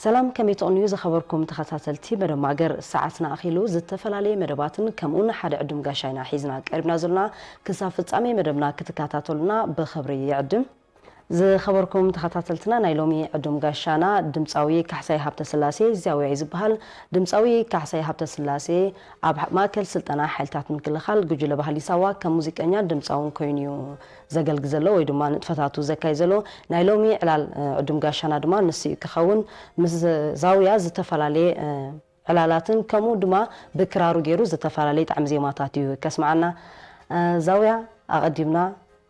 ሰላም፣ ከመይ ትቕንዩ ዝኸበርኩም ተኸታተልቲ መደብ ማገር? ሰዓትና ኣኺሉ ዝተፈላለየ መደባትን ከምኡውን ሓደ ዕዱም ጋሻ ኢና ሒዝና ቀሪብና ዘሎና። ክሳብ ፍጻሜ መደብና ክትከታተሉና ብኽብሪ ይዕድም። ዝኸበርኩም ተኸታተልትና፣ ናይ ሎሚ ዕዱም ጋሻና ድምጻዊ ካሕሳይ ሃብተስላሴ ዛውያ እዩ ዝበሃል። ድምጻዊ ካሕሳይ ሃብተስላሴ ኣብ ማእከል ስልጠና ሓይልታት ምክልኻል ጉጅለ ባህሊ ሳዋ ከም ሙዚቀኛን ድምጻውን ኮይኑ እዩ ዘገልግ ዘሎ ወይ ድማ ንጥፈታቱ ዘካይ ዘሎ። ናይ ሎሚ ዕላል፣ እ፣ ዕዱም ጋሻና ድማ ንሱ እዩ ክኸውን። ምስ ዛውያ ዝተፈላለየ፣ እ፣ ዕላላትን ከምኡ ድማ ብክራሩ ገይሩ ዝተፈላለየ ጣዕሚ ዜማታት እዩ ከስምዓና። እ፣ ዛውያ፣ ኣቐዲምና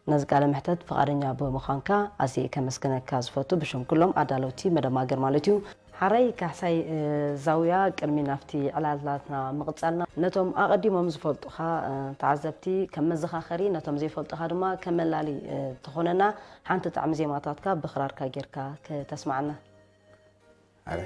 ነዚ ቃለ መሕተት ፍቓደኛ ብምዃንካ ኣዝየ ከመስግነካ ዝፈቱ ብሽም ኩሎም ኣዳለውቲ መደብ ማገር ማለት እዩ። ሓራይ ካሕሳይ፣ እ፣ ዛውያ፣ ቅድሚ ናብቲ ዕላላትና ምቕጻልና፣ ነቶም ኣቐዲሞም ዝፈልጡኻ፣ እ፣ ተዓዘብቲ ከም መዘኻኸሪ፣ ነቶም ዘይፈልጡኻ ድማ ከም መላሊ፣ እ፣ ትኾነና፣ ሓንቲ ጣዕሚ ዜማታትካ ብኽራርካ ጌርካ ከተስምዓና። ኣረ።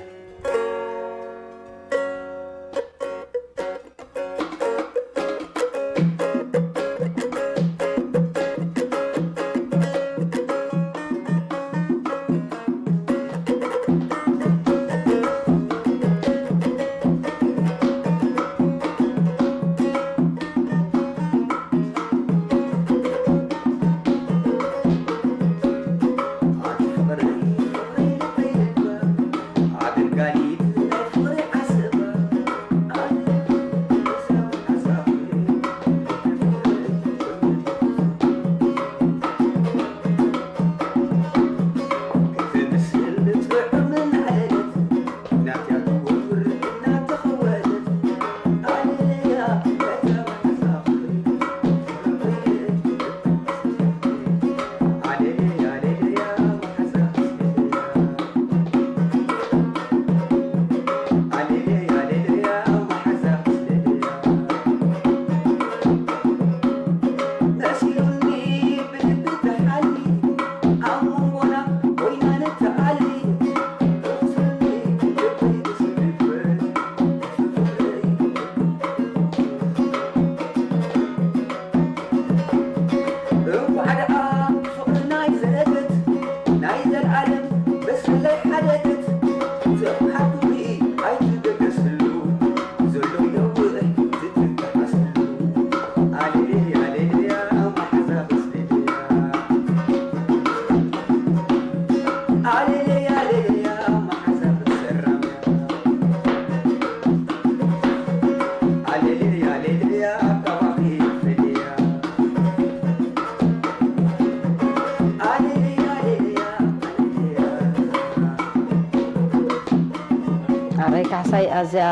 ኣረይ ካሕሳይ፣ ኣዝያ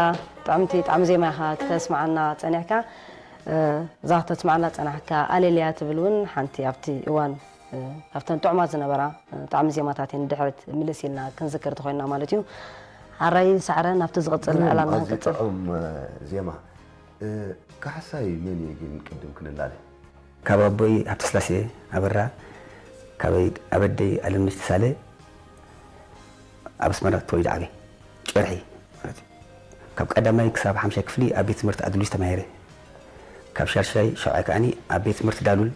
ጥዕምቲ ጣዕሚ ዜማ ኢኻ ክተስምዓና ጸኒሕካ። እ፣ እዛ ክተስምዓና ጸናሕካ ኣሌልያ ትብል እውን ሓንቲ ኣብቲ እዋን፣ እ፣ ካብተን ጥዑማት ዝነበራ፣ እ፣ ጣዕሚ ዜማታት እየን። ድሕሪት ምልስ ኢልና ክንዝክር ተኾይንና ማለት እዩ። ሓራይ ሳዕረ ናብቲ ዝቕጽል እም፣ ዕላልና ኣዝዩ ክንቅጽል። ጥዑም፣ እ፣ ዜማ። እ፣ ካሕሳይ መን እዩ ግን ቅድም ክንላለ? ካብ ኣቦይ ሃብተስላሴ ኣበራ፣ ካብ ኣበደይ ኣለምነሽ ተሳለ ኣብ ኣስመራ ተወሊደ ዓብየ። ጭርሒ ማለት እዩ። ካብ ቀዳማይ ክሳብ ሓምሻይ ክፍሊ ኣብ ቤት ትምህርቲ ኣዱሊስ ተማሂረ። ካብ ሻድሻይ ሻብዓይ ከኣኒ ኣብ ቤት ትምህርቲ ዳሉል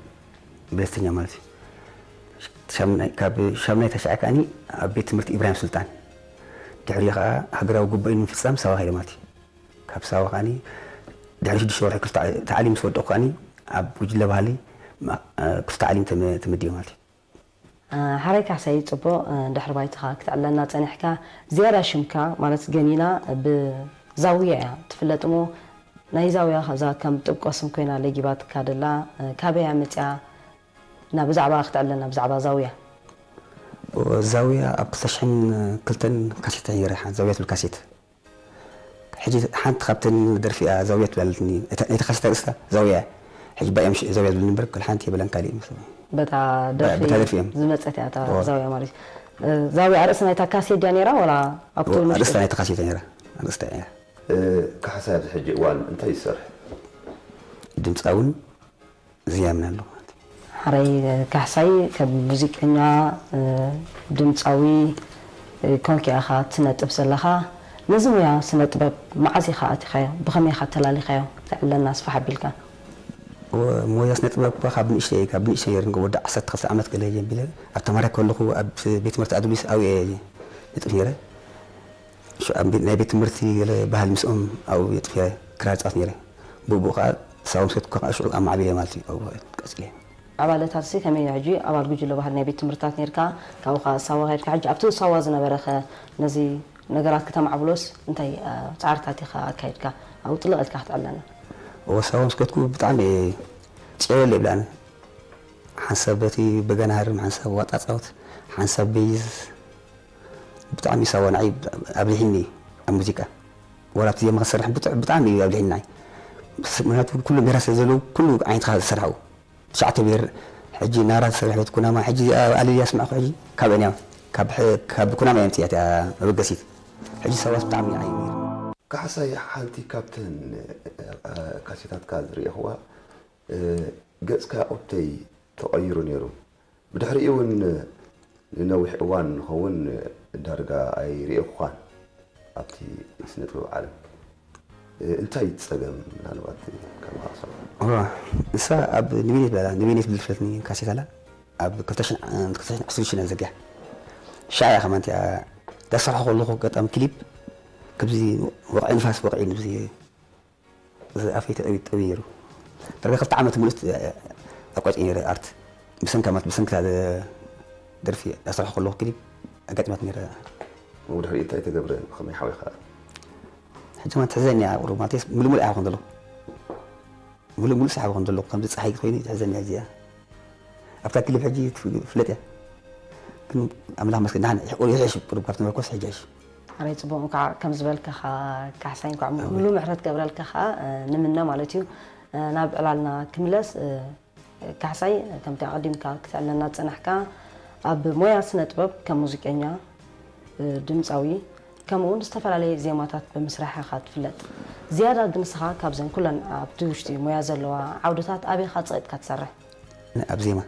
ብለስተኛ ማለት እዩ። ሻምናይ፣ ካብ ሻምናይ ታሽዓይ ከኣኒ ኣብ ቤት ትምህርቲ ኢብራሂም ሱልጣን። ድሕሪኡ ከኣ ሃገራዊ ጉባኤ ንምፍጻም ሳዋ ከይደ ማለት እዩ። ካብ ሳዋ ከኣኒ ድሕሪ ሽዱሽተ ወርሒ ክፍተ ታዕሊም ምስ ወደእኩ ከኣኒ ኣብ ጉጅለ ባህሊ ማ-፣ ክፍተ ታዕሊም ተመ-፣ ተመዲበ ማለት እዩ። እ፣ ሓራይ ካሕሳይ፣ ጽቡቕ፣ እ፣ ድሕሪ ባይታኻ ክትዕለና ጸኒሕካ። ዝያዳ ሽምካ ማለት ገኒና ብዛውያ እያ ትፍለጥ እሞ፣ ናይ ዛውያ ከዛ ከም ጥብቆ ስም ኮይና ለጊባትካ ደላ፣ እ፣ ካበይ እያ መጽያ? እና ብዛዕባ ክትዕለና ብዛዕባ ዛውያ። ዛውያ ኣብ ክልተ ሽሕን ክልተን ካሴት ነይረ፣ ሓንቲ ዛውያ ትብል ካሴት። ሕጂ ሓንቲ ካብተን ደርፊ እያ ዛውያ ትብል ኣለትኒ። እታ፣ ናይታ ካሴት ኣርእስታ ዛውያ እያ። ሕጂ ባእያ ምሽ ዛውያ ዝብል እምበር፣ ክል ሓንቲ የብላን ካልእ እዩ መስለኒ። በታ ባ-፣ ደርፊ በታ ደርፊ እዮም። ዝመጸት እያ እታ እዎ። ዛውያ ማለት እዩ። እ፣ ዛውያ ኣርእስቲ ናይታ ካሴት ድያ ነይራ ወላ ኣብቲ እዎ፣ ውሽጢ? ኣርእስታ ናይታ ካሴት ነይራ። ኣርእስታ እያ። እ፣ ካሕሳይ ኣብዚ ሕጂ እዋን እንታይ ይሰርሕ? ድምጻውን ዝያምን ኣሎ ማለት እዩ። ሓራይ ካሕሳይ፣ ከም ሙዚቀኛ፣ እ፣ ድምጻዊ፣ እ፣ ኮንካ ኢኻ ትነጥፍ ዘለኻ። ነዚ ሙያ ስነ ጥበብ መዓዝ ኢኻ ኣቲኻዮ? ብኸመይ ኢኻ ተላሊኻዮ? ተዕለና ስፋሕ ኣቢልካ። ወ-፣ ሞያ ስነ ጥበብ እኳ ካብ ንእሽተይ፣ ካብ ንእሽተይ ነይረ፣ ወዲ ዓሰርተ ክልተ ዓመት ገለ ጀሚረ። ኣብ ተማሪ ከለኹ ኣብ ቤት ትምህርቲ ኣዱሊስ ኣብየ ነጥፍ ነይረ። ኣብ ቤት- ናይ ቤት ትምህርቲ ገለ ባህል ምስኦም ኣብኡ የጥፍያ ክራር ጻወት ነይረ። ብኡ ብኡ ከዓ ሳዋ ምስ ከድኩ ከዓ ሽዑ ኣማዕቢለ ማለት እዩ። ኣብኡ ቀጽለ። ኣባለታትሲ ከመይ እዩ ሕጂ? ኣባል ጉጅለ ባህል ናይ ቤት ትምህርትታት ነርካ፣ ካብኡ ከዓ ሳዋ ከድካ። ሕጂ ኣብቲ ሳዋ ዝነበረኸ ነዚ ነገራት ከተማዕብሎስ እንታይ ጻዕርታት ኢኻ ኣካይድካ? ኣብኡ ጥልቕ ኢልካ ክትዕለና። እወ ሳዋ ምስ ከድኩ ብጣዕሚ እየ ጨለል የብላኒ። ሓንሳብ በቲ በገና ሃርም፣ ሓንሳብ ዋጣ ጻወት፣ ሓንሳብ በይዝ። ብጣዕሚ ሳዋ ንዓይ ኣብሊሕኒ ኣብ ሙዚቃ። ወላ ኣብቲ ዜማ ክሰርሕ ብጣ- ብጣዕሚ እዩ ኣብሊሕኒ ንዓይ። ምክንያቱ ኩሉ ብሄራት ስለ ዘለዉ ኩሉ ዓይነትካ ዝሰርሓ ትሽዓተ ብሄር። ሕጂ ናራ ዝሰርሕ ቤት ኩናማ፣ ሕጂ እዚኣ ኣለልያ ስማዕኩ፣ ሕጂ ካብ እንያ ካብ ሕ- ካብ ኩናማ እያ ምፅያት እያ መበገሲት። ሕጂ ሰባት ብጣዕሚ እዩ ዓይኒ። ካሕሳይ፣ ሓንቲ ካብተን ካሴታትካ ዝርእኹዋ፣ ገፅካ ኦብተይ ተቐይሩ ነይሩ። ብድሕሪኡ እውን ንነዊሕ እዋን ንኸውን ዳርጋ ኣይርእኹኻን ኣብቲ ስነ ጥበብ ዓለም። እንታይ እቲ ጸገም? ምናልባት ካብ ሃሳብ እዋ፣ ንሳ ኣብ ንቤኔት በላ ንቤኔት ዝብል ፍለትኒ ካሴት ኣላ። ኣብ ክልተ ሽሕን ዓሰርተ ሽሕን ዘጊያ ሻዕ እያ ከማን እቲኣ ዳሰርሖ ከለኹ ገጣሚ ክሊፕ ከምዚ ወቕዒ ንፋስ ወቕዒ ንብዚ ኣፈይ ተጠቢ ጠቢ ነይሩ። ዳርጋ ክልተ ዓመት ሙሉእ ኣቋጭ ነይረ ኣርት ብሰንካ ማለት ብሰንክታ ደርፊ ኣሰርሖ ከለኹ ክሊፕ ኣጋጢማት ነይረ። ብድሕሪ እንታይ ተገብረ? ብኸመይ ሓዊኻ? ሕጂ ማለት ትሕዘኒ እያ ቁሩብ ማለት ምሉእ ምሉእ ኣይኮን ዘለኹ። ምሉእ ምሉእ ሳሓብ ከም ዘለኹ ከምዚ ፀሓይ ኮይኑ ትሕዘኒ እያ እዚኣ። ኣብታ ክሊፕ ሕጂ ትፍለጥ እያ። ግን ኣምላኽ መስገን ንሓን ይሕሽ ቁሩብ ካብቲ መርኮስ ሕጂ ይሕሽ። ኣረይ ጽቡቕ። እንኳዕ ከም ዝበልካኻ ካሕሳይ እንኳዕ ሙሉ ምሕረት ገብረልካኻ። ንምነ ማለት እዩ። ናብ ዕላልና ክምለስ። ካሕሳይ፣ ከምቲ ኣቐዲምካ ክትዕለና ዝጸናሕካ፣ ኣብ ሞያ ስነ ጥበብ ከም ሙዚቀኛ፣ ድምጻዊ፣ ከምኡ እውን ዝተፈላለየ ዜማታት ብምስራሕ ኢኻ ትፍለጥ። ዝያዳ ግን ንስኻ ካብዘን ኩለን ኣብቲ ውሽጢ ሞያ ዘለዋ ዓውድታት ኣበይ ኢኻ ጸቒጥካ ትሰርሕ? ኣብ ዜማ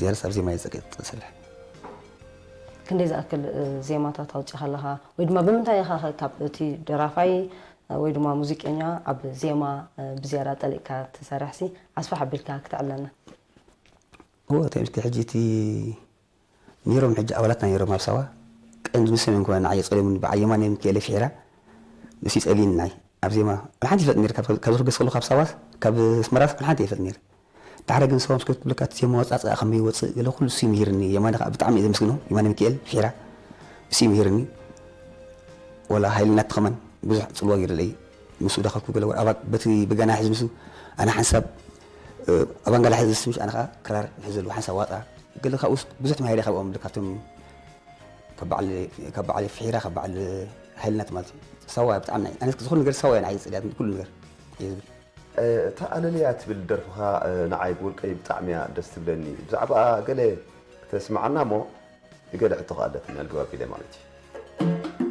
ዝያዳስ ኣብ ዜማ እየ ጸቂጥ ዝሰርሕ። ክንደይ ዝኣክል ዜማታት ኣውጺኻ ኣለኻ? ወይ ድማ ብምንታይ ኢኻ ካብ እቲ ደራፋይ ወይ ድማ ሙዚቀኛ ኣብ ዜማ ብዝያዳ ጠሊቕካ ትሰርሕሲ ኣስፍሕ ኣቢልካ ክተዕለና። እወ ተምስኪ ሕጂ እቲ ነይሮም ሕጂ ኣባላትና ነይሮም ኣብ ሳዋ ቀንዲ ንሶም እዮም ኮነ ንዓይ ጸልዮምኒ በዓል የማነ ሚካኤል ፊሕራ ንሱ ይጸልዩኒ ንዓይ ኣብ ዜማ ወላ ሓንቲ ይፈልጥ ነይረ ካብ ዝርገስ ከለኹ ካብ ሳዋስ ካብ ኣስመራስ ወላ ሓንቲ ይፈልጥ ነይረ። ዳሕረ ግን ሰው ምስከት ክብለካ እቲ ዜማ ወጻጽኣ ከመይ ይወጽእ ገለ ኩሉ እሱ ይምህርኒ። የማነ ከዓ ብጣዕሚ እየ ዘመስግኖ። የማነ ሚካኤል ፊሕራ እሱ ይምህርኒ። ወላ ሃይልና ተኸመን ብዙሕ ጽልዋ ገይሩለይ። ምስኡ ዳኸልኩ ገለ ወር ኣባክ በቲ በገና ሕዚ ምስኡ ኣነ ሓንሳብ ኣባንጋላ ሕዚ ምስ ኣነ ከዓ ክራር ይሕዘሉ ሓንሳብ ዋጣ ገለ ካብኡስ ብዙሕ ተማሂረ ካብኦም ካብቶም ካብ በዓል ካብ በዓል ፊሒራ ካብ በዓል ሃይልናት ማለት እዩ። ሳዋ ብጣዕሚ ናይ ኣነስ ዝኾነ ነገር ሳዋ እያ ንዓይ ዝፅልያት ኩሉ ነገር እየ ዝብል። እታ ኣለለያ ትብል ደርፍኻ ንዓይ ብውልቀይ ብጣዕሚ እያ ደስ ትብለኒ። ብዛዕባኣ ገለ ክተስምዓና እሞ ንገለ ሕቶ ከኣ ኣለትኒ ኣልግባብ ኢለ ማለት እዩ።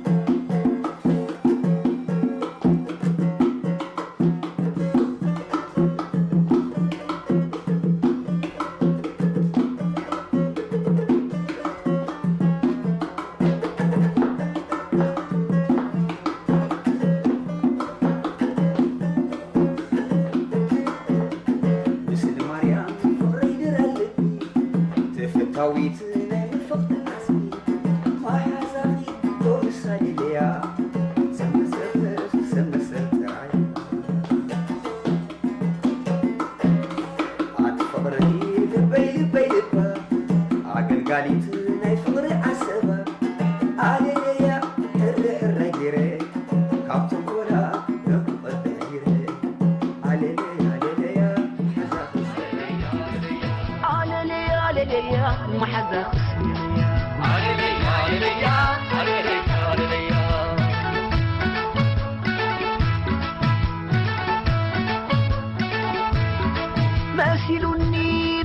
መሲሉኒ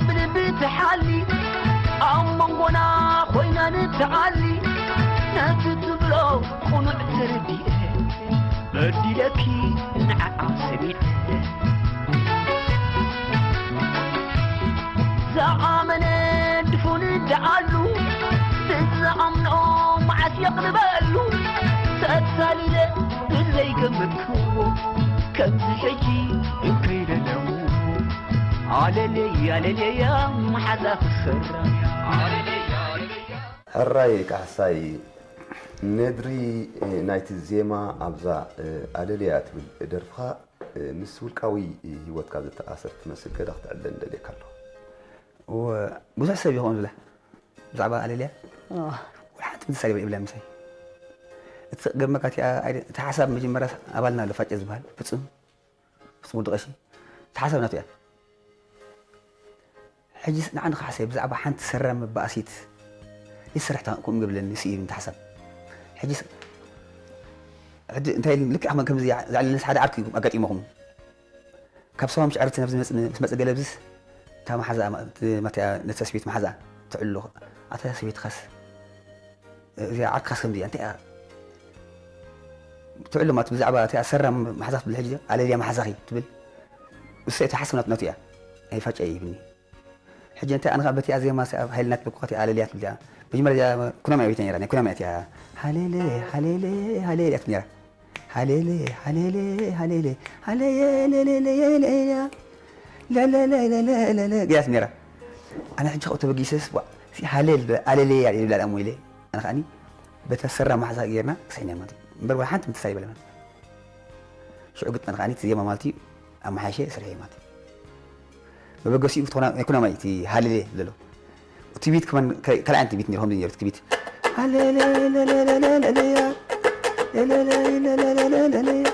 ብልቢ ትሓሊ ኣብ መንጎና ኮይና ንትዓሊ ነቲ ትብሎ ቁኑዕ ተረዲኤ በዲለኪ ንዓኣ ሰሚዐ ዝኣመነ ድፉን ደኣሉ ብዝኣምኖ መዓስ የቕርበሉ ተታሊለ ብዘይገመትክዎ ከምዚ ሕጂ እንከይደለኹ ኣለለይ ኣለለያ መሓዛ ክሰራ ሕራይ ካሕሳይ ነድሪ ናይቲ ዜማ ኣብዛ ኣለልያ ትብል ደርፍኻ ምስ ውልቃዊ ህይወትካ ዝተኣሰር ትመስል ገለ ክትዕልለኒ ደልየካ ኣለኹ። ብዙሕ ሰብ ይኸውን ዝብላ ብዛዕባ ኣለልያ ወላ ሓንቲ ምትሳድ ይብላ ምሳይ። እቲ ገርመካ እቲ ሓሳብ መጀመርያ ኣባልና ኣሎ ፋጨ ዝበሃል ፍጹም ፍጹም ወዲ ቀሺ እቲ ሓሳብ ናቱ እያ። ሕጂ ንዓን ክሓሰብ ብዛዕባ ሓንቲ ሰራም መባእሲት ይስራሕ ከምኡ ገብለኒ ስኢሉ እንተ ሓሳብ ሕጂ ሕጂ እንታይ ልክዕ ከመ ከምዚ ዝዓለለስ ሓደ ዓርኪ ኣጋጢመኹም ካብ ሰባ ምሽ ዕረፍቲ ናብዚ መጽ ምስ መጸ ገለብዝስ እታ መሓዛ ማትያ ነታ ስቤት መሓዛ ትዕሉ ኣታ ስቤትካስ እዚኣ ዓርክኻስ ከምዚ እንታይ እያ ትዕሉ ማለት ብዛዕባ እቲኣ ሰራም መሓዛ ክትብል ሕጂ ኣለልያ መሓዛኺ ትብል እሱ እቲ ሓሳብ ናቱ ናቱ እያ ኣይፋጫ ይብኒ ሕጂ እንታይ ኣነ በቲ ኣዜማ ኣብ ሃይልና ትብልኩ እቲ ኣለልያ ትብል እያ መጀመርያ ኩናማ ቤት ነራ ናይ ኩናማ እቲያ ሃሌሌ ሃሌሌ ሃሌሌ እያ ትብል ነራ ሃሌሌ ሃሌሌ ሃሌሌ ሃሌሌ ለለለለለለ ገያስ ነራ ኣነ ሕጂ ካብኡ ተበጊሰስ ሃሌል ኣለሌ እያ ይብላ እሞ ኢለ ኣነ ከዓኒ በታ ሰራ ማሕዛ ጌርና ክስሕና ማለት እምበር ወላ ሓንቲ ምትሳይ ይበለና ሽዑ ግጥመ ከዓኒ እቲ ዜማ ማለት እዩ ኣመሓይሸ ስርሐ ማለት እዩ መበገሲኡ ክትኾና ኣይኮና ማለት እቲ ሃለለ ዝብለሎ እቲ ቢት ከማን ካልኣይ ዓይነት ቢት ነይሩ ከምዚ ነይሩ እቲ ቢት ሃለለ ለለለለለለያ ለለለለለለለያ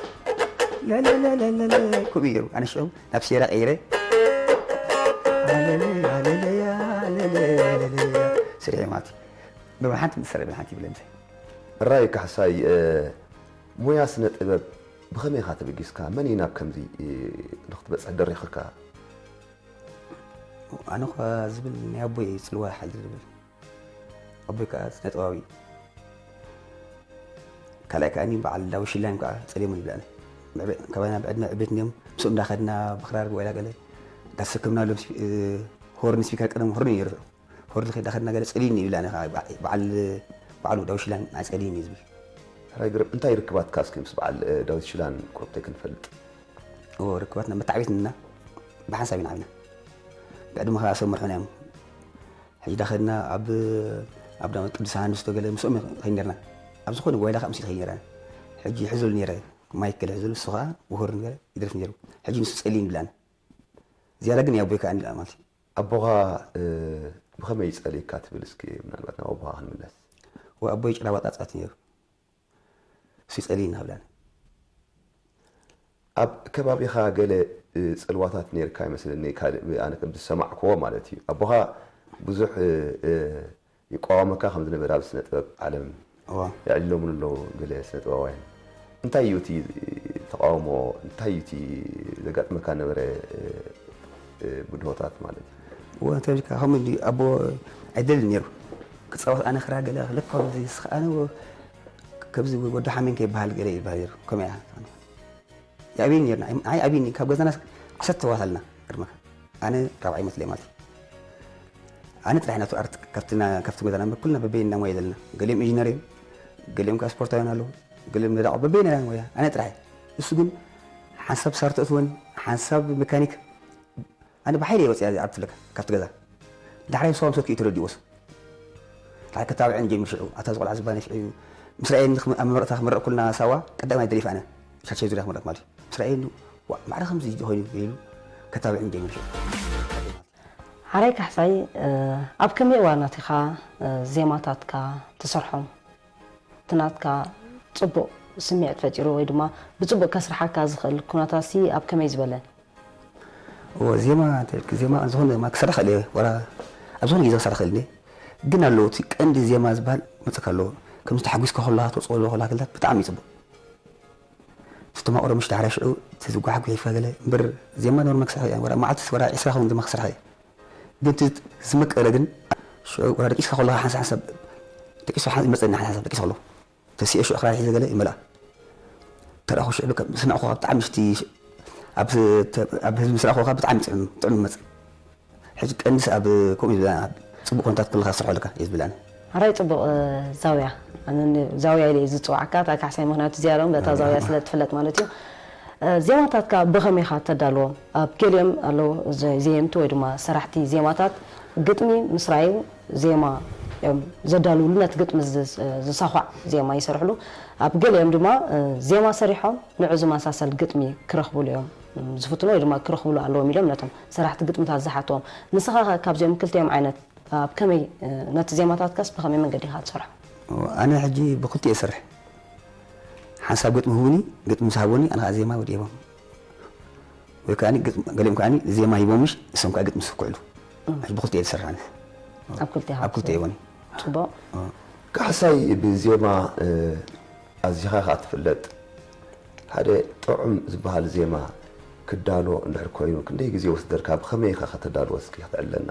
ለለለለለለያ ከምኡ ነይሩ ኣነ ሽዑ ናብ ሴራ ቀይረ ሃለለ ሃለለያ ለለለለለያ ስርሐ ማለት እዩ ብሓንቲ ምሰረ ብሓንቲ ይብለ ምሳይ ራይ ካሕሳይ ሞያ ስነ ጥበብ ብኸመይ ኢኻ ተበጊስካ? መን እዩ ናብ ከምዚ ንኽትበጽሕ ደሪኽካ? ኣነ ኳ ዝብል ናይ ኣቦይ እዩ ጽልዋ ሓይሊ ዝብል ኣቦይ ከዓ ስነ ጥበባዊ እዩ ካልኣይ ከዓ በዓል ዳዊት ሽላን ከዓ ጸሊሙ ይብላኒ ካባና ብዕድመ ዕቤት እንዲዮም ምስኡ እንዳኸድና ብክራር ወላ ገለ እንዳተሰከምና ሎም ሆርን ስፒከር ቀደም ሆርን ይርሑ ሆርን ከይዳ ከድና ገለ ጸሊኒ ይብላኒ በዓል በዓሉ ዳዊት ሽላን ንዓይ ጸሊኒ እዩ ዝብል ሕራይ ግርም እንታይ ርክባትካ እስኪ ምስ በዓል ዳዊት ሽላን ቁሩብ ተይክንፈልጥ እዎ ርክባትና መታዕቤት ንና ብሓንሳብ ኢና ዓብና ብዕድመ ከዓ ሰብ መርሑና እዮም ሕጂ ዳኸድና ኣብ ኣብ ዳመት ቅዱስ ሃንስ ተገለ ምስኦም ከይድ ነርና ኣብ ዝኾነ ጓይላ ከዓ ምስ ከይድ ነርና ሕጂ ይሕዘሉ ነረ ማይክ ገለ ሕዘሉ እሱ ከዓ ውሁር ንገለ ይደርፍ ነሩ ሕጂ ንሱ ጸሊም ይብላኒ ዝያዳ ግን ያቦይ ከዓ ንላ ማለት እዩ ኣቦኻ ብኸመይ ይጸልየካ ትብል እስኪ ምናልባት ናብ ኣቦኻ ክንምለስ ወኣቦይ ጭራ ባጣጻት ነሩ እሱ ይጸልይ እናብላኒ ኣብ ከባቢኻ ገለ ጽልዋታት ነርካ ይመስለኒ ካልእ ኣነ ከም ዝሰማዕክዎ ማለት እዩ ኣቦኻ ብዙሕ ይቋወመካ ከም ዝነበረ ኣብ ስነ ጥበብ ዓለም የዕልሎምሉ ኣለዉ ገለ ስነ ጥበባውያን እንታይ እዩ እቲ ተቃውሞ እንታይ እዩ እቲ ዘጋጥመካ ነበረ ብድሆታት ማለት እዩ እወ እንታይ ኢልካ ከምኡ እንዲ ኣቦ ኣይደልን ነይሩ ክፃወት ኣነ ክራ ገለ ክልኮ ስኻ ኣነ ከምዚ ወዲ ሓሜን ከይበሃል ገለ ይበሃል ነይሩ ከመይ ኢያ ይኣብየኒ ነርና ኣይኣብየኒ ካብ ገዛና ዓሰርተ ሰባት ኣለና ቅድመካ ኣነ ራብዓይ መስለ ማለት ኣነ ጥራሕ ናቱ ኣርት ካብትና ካብቲ ገዛና እምበር ኩልና በበይንና ሞያ ዘለና ገሊኦም ኢንጂነር እዮም ገሊኦም ከዓ ስፖርታውያን ኣለዉ ገሊኦም ነዳቑ በበይንና ሞያ ኣነ ጥራሕ እሱ ግን ሓንሳብ ሳርተእትወን ሓንሳብ መካኒክ ኣነ ብሓይሊ እየ ወፂኣ ኣብትለካ ካብቲ ገዛ ዳሕራይ ሰዋም ሰኪኡ ተረዲእዎስ ዳሕራይ ከታብዐን ጀሚር ሽዑ ኣታ ዝቆልዓ ዝባነ ሽዑ እዩ ምስ ረኣየኒ ኣብ መመረቕታ ክምረቕ ኩልና ሳዋ ቀዳማይ ደሊፍ ኣነ ሻሸ ዙርያ ክምረቕ ማለት እዩ ምስ ረኣየኒ ማዕረ ከምዚ ኮይኑ ኢሉ ከታብዐን ጀሚር ሽዑ ሓራይ ካሕሳይ ኣብ ከመይ እዋናት ኢኻ ዜማታትካ ትሰርሖም ትናትካ ፅቡቕ ስምዒት ፈጢሩ ወይ ድማ ብፅቡቕ ከስርሓካ ዝኽእል ኩነታሲ ኣብ ከመይ ዝበለ እዎ ዜማ እንተልክ ዜማ ዝኾነ ማ ክሰርሕ ክእል እየ ወላ ኣብ ዝኾነ ግዜ ክሰርሕ ክእል እየ ግን ኣለዎ እቲ ቀንዲ ዜማ ዝበሃል መፅካ ኣለዎ ከምዚ ተሓጒስካ ከለካ ትወፅኦ ኣለዎ ከላ ክልታት ብጣዕሚ እዩ ፅቡቅ ዝተማቕሮ ምሽ ዳሕራ ሽዑ እቲ ዝጓሓ ጉሒፍካ ገለ እምበር ዜማ ኖርማል ክሰርሕ እየ ወላ መዓልቲ ወላ ዒስራ ኸውን ዜማ ክሰርሕ እየ ግን እቲ ዝመቀለ ግን ሽዑ ወላ ደቂስካ ከለካ ሓንሳ ሓንሳብ ደቂሱ ይመፀኒ ሓንሳ ሓንሳብ ደቂሱ ከለኩ ተሲኤ ሽዑ ክራር ሒዘ ገለ ይመልኣ ተረኣኹ ሽዑ ዝሰማዕኹኻ ብጣዕሚ ሽቲ ኣብ ህዝቢ ዝረኣኹኻ ብጣዕሚ ጥዑም ጥዑም መፅ ሕጂ ቀንዲስ ኣብ ከምኡ ዝበላ ፅቡቅ ኩነታት ክልካ ስርሖ ኣለካ እየ ዝብላኒ ሓራይ ፅቡቅ ዛውያ ዛውያ ኢለ ዝፅዋዕካ እታ ካሕሳይ ምክንያቱ ዝያዳ በታ ዛውያ ስለ ትፍለጥ ማለት እዩ ዜማታትካ ብኸመይ ኢኻ ተዳልዎም ኣብ ገሊኦም ኣለዉ ዘየምቲ ወይ ድማ ሰራሕቲ ዜማታት ግጥሚ ምስራይን ዜማ እዮም ዘዳልውሉ፣ ነቲ ግጥሚ ዝስ-፣ ዝሳዃዕ ዜማ ይሰርሕሉ። ኣብ ገሊኦም ድማ፣ እ፣ ዜማ ሰሪሖም ንዑ ዝመሳሰል ግጥሚ ክረኽብሉ እዮም ዝፍትኑ ወይ ድማ ክረኽብሉ ኣለዎም ኢሎም ነቶም ሰራሕቲ ግጥምታት ዝሓትዎም። ንስኻ ኸ ካብዚኦም ክልቲኦም ዓይነት ኣብ ከመይ፣ እ፣ ነቲ ዜማታትካስ ብኸመይ መንገዲ ኢኻ ትሰርሖ? ኣነ ሕጂ ብኽልቲኡ እየ ዝሰርሕ። ሓንሳብ ግጥሚ ህቡኒ፣ ግጥሚ ምስ ሃቡኒ፣ ኣነ ኸዓ ዜማ ወዲኤ ሂቦም። ወይ ከዓኒ ግጥሚ፣ ገሊኦም ከዓኒ ዜማ ሂቦምሽ፣ ንሶም ከኣ ግጥሚ ዝስኩዕሉ። እም። ሕጂ ብኽልቲኡ እየ ዝሰርሕ ኣነ። ኣብ ክልቲኡ ኣብ ክልቲኡ ይኹን። ጽቡቕ። እ። ካሕሳይ ብዜማ፣ እ፣ ኣዚኻ ኢኻ ትፍለጥ። ሓደ ጥዑም ዝበሃል ዜማ ክዳሎ እንድሕር ኮይኑ፣ ክንደይ ግዜ ወስደልካ? ብኸመይ ኢኻ ከተዳልዎ እስኪ ከተዕልለና?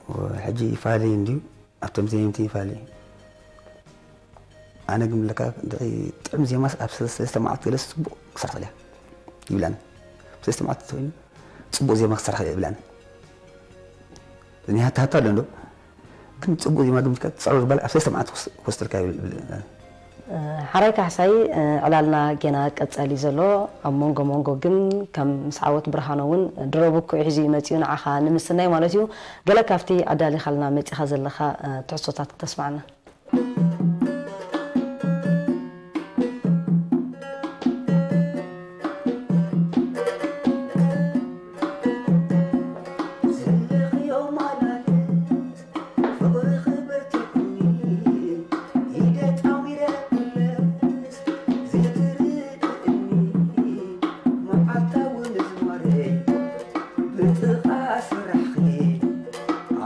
ወ-፣ ሕጂ ይፈላለ እዩ እንድዩ፣ ኣብቶም ዘየምቲ ይፈላለ እዩ። ኣነ ግን ብለካ፣ እንድዒ ጥዑም ዜማስ ኣብ ሰለስተ፣ ሰለስተ መዓልቲ ገለስ ጽቡቕ ክሰርሕ ትኽእል እያ ይብላኒ። ሰለስተ መዓልቲ ተኾይኑ ጽቡቕ ዜማ ክሰርሕ እየ ይብላኒ። እኒ ሃታ ሃታ ኣሎ እንዶ፣ ግን ጽቡቕ ዜማ ግን ብለካ፣ ጸዕሩ ዝበሃል ኣብ ሰለስተ መዓልቲ ክወስ-፣ ክወስደልካ ይብል፣ ይብል። ሓራይ ካሕሳይ፣ እ፣ ዕላልና ጌና ቀጸል እዩ ዘሎ። ኣብ መንጎ መንጎ ግን ከም ምስ ዓወት ብርሃኖ እውን ድሮ ብኩዕ ሒዙ እዩ መጺኡ ንዓኻ ንምስናይ ማለት እዩ። ገለ ካብቲ ኣዳሊኻልና መጺኻ ዘለኻ፣ እ፣ ትሕዝቶታት ክተስምዓና። ዘለኽዮ ማላልስ ፍቕርኺ በርቲዑኒ፣ ኢደ ጣሚረ ክምለስ ዘይትርድእኒ፣ መዓልታዊ ምዝማረይ ብጥቓ ስራሕኺ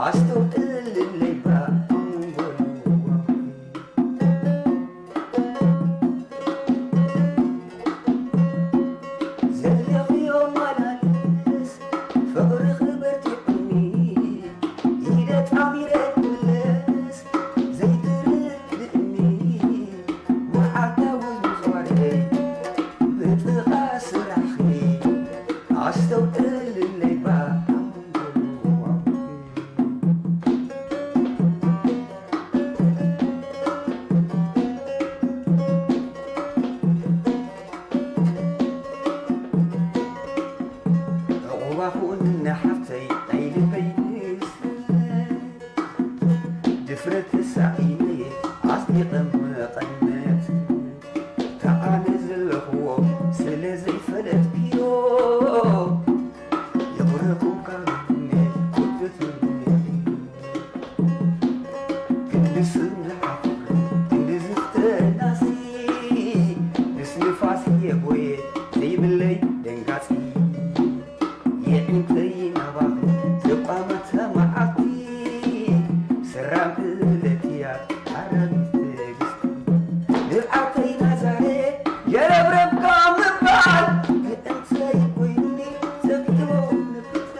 ኣስተውዕልለይ እባ ኣብ መንጎ ንዋኺ። ዘለኽዮ ማላልስ ፍቕርኺ በርቲዑኒ፣ ኢደ ጣሚረ ክምለስ ዘይትርድእኒ፣ መዓልታዊ ምዝዋረይ ብጥቓ ስራሕኺ ኣስተውዕልለይ እባ ኣብ መንጎ ንዋኺ። ዕቑባ ኩኒ ሓፍተይ ናይ ልበይ ንስለ፣ ድፍረት ተሳኢነየ ኣጽዲቐ መቐነት፣ እታ ኣነ ዘለኽዎ ስለ ዘይፈለጥክዮ፣ የቑረቑካ ምነ ኩትትኒ። ክንዲ ስም ዝሓፍር፣ ክንዲ ዝፍተናሲ፣ ምስ ንፋስ የጎየ ዘይብለይ ደንጋጺ። የዒንተይ ናባኺ ዘቋመተ መዓልቲ፣ ሰራም ዕለትያ ሓራጊት ትዕግስቲ። ንብዓተይ ናዛረ የረብረብካ ምባል፣ ክእንተይ ኮይኑኒ ዘኪሮ ንፍታ።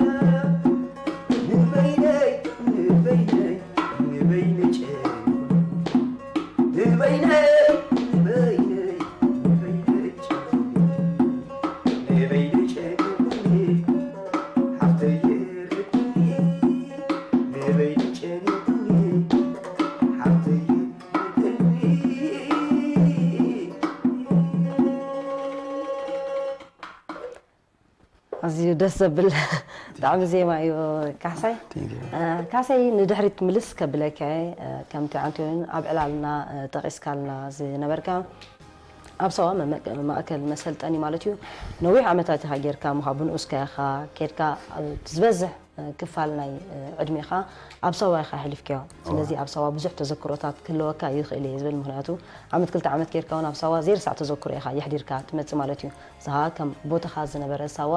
ንበይነይ፣ ንበይነይ፣ ንበይነይ ጨኒኹኒ። ንበይነይ፣ ንበይነይ፣ ንበይነይ ጨኒኹኒ። ንበይነይ ጨኒኹኒ። ሓፍተይ ርድእኒ። ንበይነይ ጨኒኹኒ። ሓፍተይ ርድእኒ። ኣዝዩ ደስ ዘብል ጣዕሚ ዜማ እዩ ካሕሳይ። Thank you። እ፣ ካሕሳይ ንድሕሪት ምልስ ከብለካ እየ፣ እ፣ ከምቲ ዓንቲውን ኣብ ዕላልና፣ እ፣ ጠቒስካልና ዝነበርካ ኣብ ሳዋ መመ-፣ ማእከል መሰልጠኒ ማለት እዩ ነዊሕ ዓመታት ኢኻ ጌርካ ምዃ ብንኡስካ ኢኻ ኬድካ ኣብ ዝበዝሕ እ፣ ክፋል ናይ፣ እ፣ ዕድሜኻ ኣብ ሳዋ ኢኻ ኣሕሊፍካዮ። እዋ። ስለዚ ኣብ ሳዋ ብዙሕ ተዘክሮታት ክህልወካ ይኽእል እየ ዝብል፣ ምኽንያቱ ዓመት ክልተ ዓመት ጌርካ እውን ኣብ ሳዋ ዘይርሳዕ ተዘክሮ ኢኻ የሕዲርካ ትመጽእ ማለት እዩ። ንስኻ ከም ቦታኻ ዝነበረ ሳዋ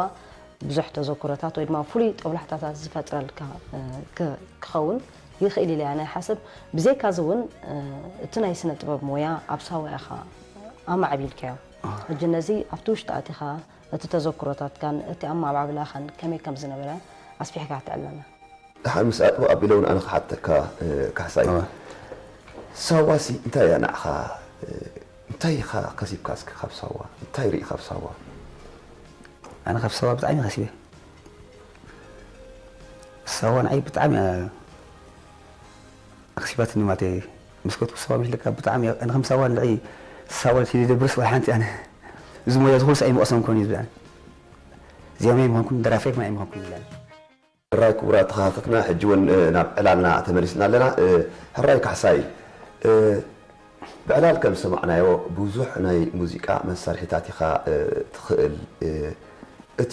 ብዙሕ ተዘክሮታት ወይ ድማ ፍሉይ ጦብላሕታታት ዝፈጥረልካ፣ እ፣ ክ-፣ ክኸውን ይኽእል ኢለ እየ ኣነ ይሓስብ። ብዘይካዚ እውን፣ እ፣ እቲ ናይ ስነ ጥበብ ሞያ ኣብ ሳዋ ኢኻ ኣማዕቢልካዮ። እዋ። ሕጂ ነዚ ኣብቲ ውሽጢ ኣቲኻ እቲ ተዘክሮታትካን እቲ ኣመዓባብላኻን ከመይ ከም ዝነበረ ኣስፊሕካ ክትዕልለና። ደሓር ምስ ኣጥብቕ ኣቢለ እውን ኣነ ክሓተካ፣ እ፣ ካሕሳይ። እወ። ሳዋሲ እንታይ እያ ንዓኻ? እ፣ እንታይ ኢኻ ከሲብካ እስኪ ካብ ሳዋ? እንታይ ርኢኻ ኣብ ሳዋ? ኣነ ካብ ሳዋ ብጣዕሚ ከሲበ። ሳዋ ንዓይ ብጣዕሚ እያ ኣኽሲባትኒ ማለት እየ። ምስ ከድኩ ሳዋ ምሽ ለካ ብጣዕሚ እያ፣ ኣነ ከም ሳዋ ንልዒ ሳዋ ለቲ ደብርስ ወይ ሓንቲ ኣነ እዚ ሞያ እዚ ኩሉስ ኣይምቐሰምኩን እዩ ዝብላኒ። ዜማይ ምዃንኩን ደራፋይ እውን ኣይምዃንኩን ይብላኒ። ሕራይ ክቡራት ተኸታተልትና፣ ሕጂ እውን፣ እ፣ ናብ ዕላልና ተመሊስና ኣለና። እ፣ ሕራይ ካሕሳይ፣ እ፣ ብዕላል ከም ዝሰማዕናዮ ብዙሕ ናይ ሙዚቃ መሳርሒታት ኢኻ፣ እ፣ ትኽእል። እ፣ እቲ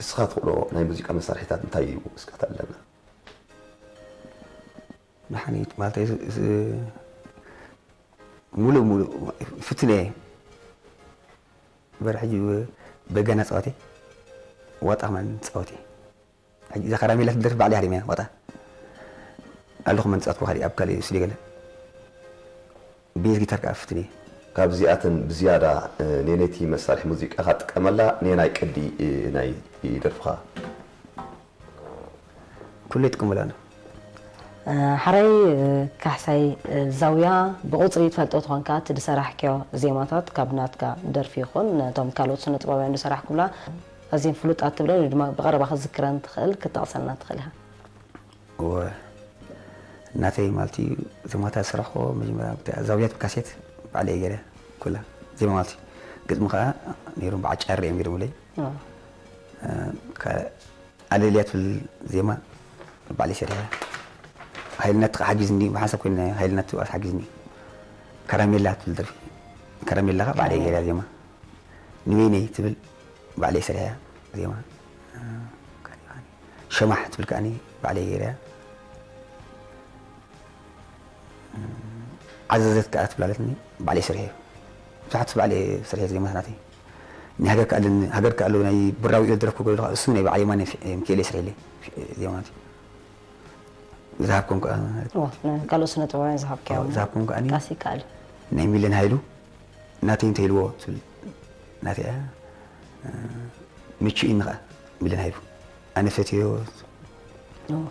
እስኻ ትኽእሎ ናይ ሙዚቃ መሳርሒታት እንታይ እዩ? እስካ ተዕልለና። መሓኒት ማለት እዩ፣ ዝ-፣ ሙሉእ ሙሉእ ፍትን እየ። እምበር ሕጂ በገና ጻወት እየ፣ ዋጣ ከማን ጻወት እየ። ሕጂ እዛ ከራሜላ ትደርፍ ባዕለይ ሃሪመያ ዋጣ። ኣለኹ መን ጻወትኩ ካልእ ኣብ ካልእ ስቱድዮ ገለ። ቤዝ ጊታር ከኣ ፍትን እየ። ካብዚኣተን ብዝያዳ፣ እ፣ ነነይቲ መሳርሒ ሙዚቃኻ ትጥቀመላ ነናይ ቅዲ፣ እ፣ ናይ ደርፍኻ? ኩሉ ይጥቀመላ ኣሎ። እ፣ ሓራይ፣ እ፣ ካሕሳይ፣ እ፣ ዛውያ ብቑጽሪ ትፈልጦ ትኾንካ፣ እቲ ዝሰራሕክዮ ዜማታት ካብ ናትካ ደርፊ ይኹን ነቶም ካልኦት ስነ ጥበባውያን ዝሰራሕኩምላ ኣዝየን ፍሉጣት ትብለን ወይ ድማ ብቐረባ ክትዝክረን ትኽእል ክትጠቕሰልና ትኽእል ኢኻ? እወ፣ ናተይ ማለት እዩ። ዜማታት ዝሰራሕኩዎ መጀመርያ ብታ-፣ ዛውያ ትብል ካሴት ባዕለይ እየ ገይረ ኩላ ዜማ ማለት እዩ። ግጥሚ ከኣ ነይሮም በዓል ጫረ እዮም ገይሮምለይ። እወ። እ፣ ከ-፣ ኣለልያ ትብል ዜማ ባዕለይ ሰሪሐ። ሃይልነት ከኣ ሓጊዝኒ፣ ብሓንሳብ ኮይነ ሃይልነት ትብኣስ ሓጊዝኒ። ከረሜላ ትብል ደርፊ፣ ከረሜላ ከኣ ባዕለይ ገይረ ዜማ። ንበይነይ ትብል ባዕለይ ሰሪሐ ዜማ። እ፣ ካልእ ከኣ ሸማሕ ትብል ከኣ ባዕለይ ገይረ። ዓዘዘት ከኣ ትብላለትኒ ባዕለይ ስርሐ። ብዙሓት ባዕለይ ስርሐ ዜማታት ናተይ። ናይ ሃገር ከኣ ኣለኒ፣ ሃገር ከኣ ኣሎ ናይ ብራዊ ኢለ ዝደረፍኩ ገለ እሱ ናይ ባዕለይ ማነ ፊ-፣ ሚካኤል ስርሐለይ ዜማታት። ዝሃብኩም ከኣ ማለት እዋ፣ ንካልኦት ስነ ጥበባውያን ዝሃብካዮም እዋ፣ ዝሃብኩም ከኣ ጣስ ይከኣል። ናይ ሚለን ሃይሉ ናተይ እንተ ኢልዎ ትብል ናተይ እያ። ምቹ ኢኒ ከኣ ሚለን ሃይሉ ኣነ ፈትዮ። እዋ።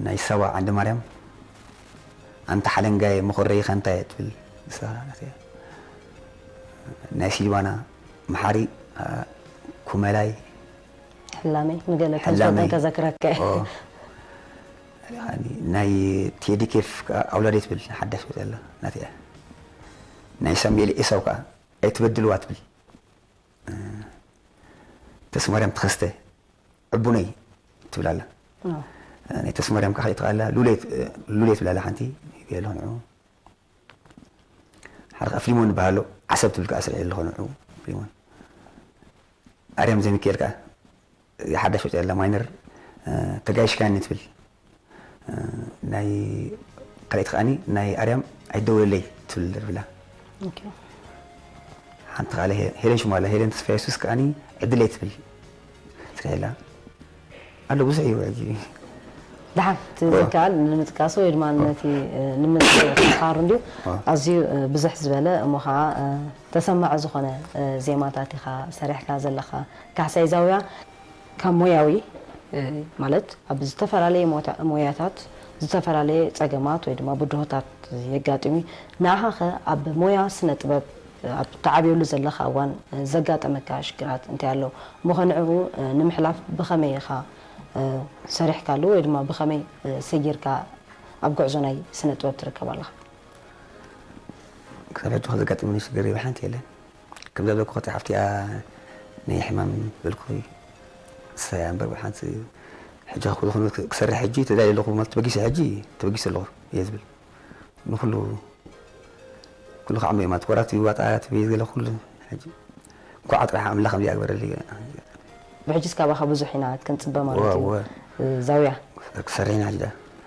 ናይ ሳዋ ዓንደ ማርያም ኣንታ ሓለንጋየ መኾረይ ኻንታየ ትብል ንሳ ናተይ እያ። ናይ ሲልቫና መሓሪ፣ ኣ፣ ኩመላይ ሕላመይ ንገለ ሕላመይ። ተዝፈልጠን ከዘክረካ እየ። ኦ። ናይ ቴዲ ኬፍ ከኣ ኣውላደይ ትብል ሓዳሽ ወጽያ ኣላ ናተይ እያ። ናይ ሳሙኤል ኤሳው ከኣ ኣይትበድልዋ ትብል። ተስማርያም ተኸስተ ዕቡነይ ትብል ኣላ። ኣዎ። ናይ ተስማርያም ከኣ ካልእ ትብል ኣላ፣ ሉሌ፣ ሉሌ ትብል ኣላ ሓንቲ፣ ይቤ ኣለኹ ንዕኡ። ሓደ ከኣ ፍሊሞን ዝበሃል ኣሎ፣ ዓሰብ ትብል ከኣ ስርሒ ኣለኹ ንዕኡ፣ ፍሊሞን። ኣርያም ዘሚካኤል ከኣ፣ ሓዳሽ ወጽያ ኣላ ማይነር፣ ተጋይሽካኒ ትብል። ናይ ካልኣይቲ ከኣኒ ናይ ኣርያም ኣይደውለለይ ትብል ደርፊ ኣላ። ኦኬ። ሓንቲ ከኣ ሄ-፣ ሄለን ሽማ ኣላ፣ ሄለን ተስፋ የሱስ ከኣኒ ዕድለይ ትብል ስርሒ ኣላ። ኣሎ ብዙሕ እዩ ሕጂ። ደሓን፣ እቲ ኦ። ዝከኣል ንምጥቃሱ ወይ ድማ ኦ። ነቲ፣ እ፣ ንምጥቃሩ እንድዩ። ኦ። ኣዝዩ፣ እ፣ ብዝሕ ዝበለ እሞ ኸዓ፣ እ፣ ተሰማዒ ዝኾነ፣ እ፣ ዜማታት ኢኻ ሰሪሕካ ዘለኻ። ካሕሳይ ዛውያ ካብ ሞያዊ፣ እ፣ ማለት ኣብ ዝተፈላለየ ሞታ-፣ ሞያታት ዝተፈላለየ ጸገማት ወይ ድማ ብድሆታት የጋጥም እዩ። ንዓኻ ኸ ኣብ ሞያ ስነ ጥበብ ኣብ ትዓብየሉ ዘለኻ እዋን ዘጋጠመካ ሽግራት እንታይ ኣሎ? እሞ ኸ ንዕኡ ንምሕላፍ ብኸመይ ኢኻ ሰሪሕካሉ ወይ ድማ ብኸመይ ሰጊርካ ኣብ ጉዕዞ ናይ ስነ ጥበብ ትርከብ ኣለኻ? ክሳብ ሕጂ ዘጋጠመኒ ሽግር ይብል ሓንቲ የለን። ከምዛ ዝበልኩ ከቲ ሓፍቲኣ ናይ ሕማም በልኩ ሰያ እምበር ሓንቲ ሕጂ ክብሉ ክሰርሕ ሕጂ ተዳልየ ኣለኹ ማለት ተበጊሰ ሕጂ ተበጊሰ ኣለኹ እየ ዝብል። ንኹሉ፣ ኩሉ ክዓሞ እዩ ማለት፣ ወራት እዩ፣ ዋጣ ትብይ ገለ ኩሉ። ሕጂ እንኳዕ ጥራሕ ኣምላኽ ከምዚ ኣግበረለይ። ብሕጂስ ካባኻ ብዙሕ ኢና ክንጽበ ማለት እዩ። እወ። ዛውያ። ክሰርሕ ኢና ሕጂ።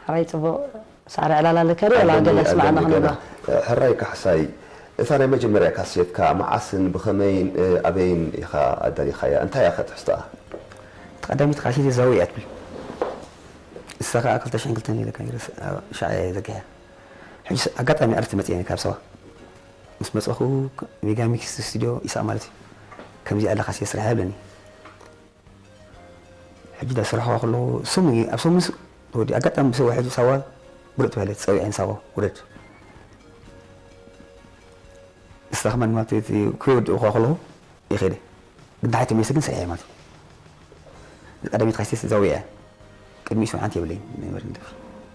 ሕራይ ጽቡቕ ሳዕሪ ዕላል ኣለካ ድዩ? ዋላ ገለ ስምዓና ክንብሎ። ሕራይ ካሕሳይ፣ እታ ናይ መጀመርያ ካሴትካ መዓስን ብኸመይን፣ እ፣ ኣበይን ኢኻ ኣዳሊኻያ? እንታይ እያ ከ ትሕዝቶኣ? እቲ ቀዳሚት ካሴት ዛውያ እያ ትብል። እሳ ከኣ ክልተ ሽሕን ክልተን ኢለ ከይርስ-፣ ኣብ ሻዕ እየ ዘርጊሐያ። ሕጂ ኣጋጣሚ ዕረፍቲ መጽየ ካብ ሰዋ። ምስ መጸኹ ሜጋ ሚክስ ስቱድዮ ኢሳቕ ማለት እዩ። ከምዚ ኣለካ ሲ ስራሕ ይብለኒ። ሕጂ ዳ ስራሕዋ ከለኹ ሰሙን እዩ፣ ኣብ ሰሙን ስ-፣ ወዲ ኣጋጣሚ ብሰው ሕጂ ሳዋ ብሉጥ ተባሂለ፣ ተጸዊዐ ንሳዋ ውረድ። ንስኻ ከማን ማለት እቲ ክወድእኳ ከለኹ ይኸደ። ግን ድሓር ተመሊሰ ግን ስርሐ ማለት እዩ። ቀዳሚት ካሴት ዛውያ እያ። ቅድሚኡ ስምዓት የብለይን፣ ናይ መድን ደርፊ።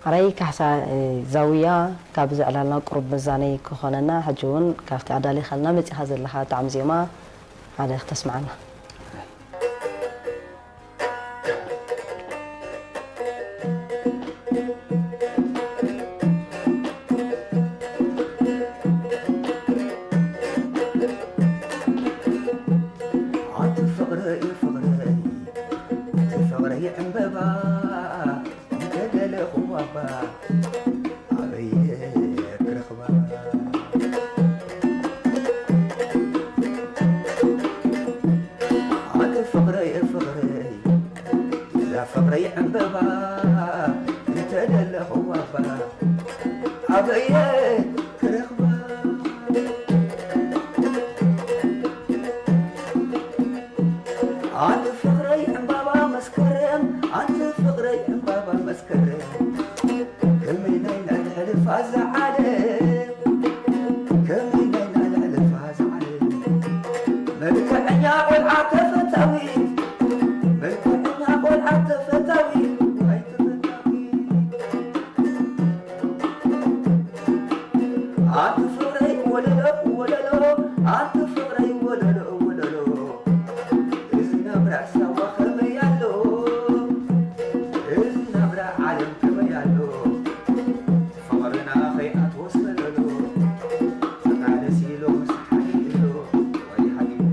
ሕራይ ካሕሳ፣ እ፣ ዛውያ ካብዚ ዕላልና ቁሩብ መዛነዪ ክኾነና፣ ሕጂ እውን ካብቲ ኣዳሊኻልና መጺኻ ዘለኻ ጣዕሚ ዜማ ሓደ ክተስምዓና። ኣበየ ክረኽባ ኣቲ ፍቕረይ ፍቕረይ እዛ ፍቕረይ ዕምበባ እንተደለኽዋ እባ ኣበየ ክረኽባ ኣንቲ ፍቕረይ ዕምባባ መስከረም ኣንቲ ፍቕረይ ዕምባባ መስከረም ከመይ ናይ ናይ ሕልፋ ዝዓለም ከመይ ናይ ናይ ሕልፋ ዝዓለም መልክዐኛ ቆልዓ ተፈታዊት መልክዐኛ ቆልዓ ተፈታዊት ኣይ ተፈታዊት ኣንቲ ፍቕረይ ወለሎ ወለሎ ኣንቲ ፍቕረይ ወለሎ ወለሎ እዚ ናብራ ሳዋ ከመይ ኣሎ እዚ ናብራ ዓለም ከመይ ኣሎ ፍቕርና ከይኣትወስ መለሎ ተቃለስ ኢሎ ምስ ሓሊሉ ወይ ሓሊሉ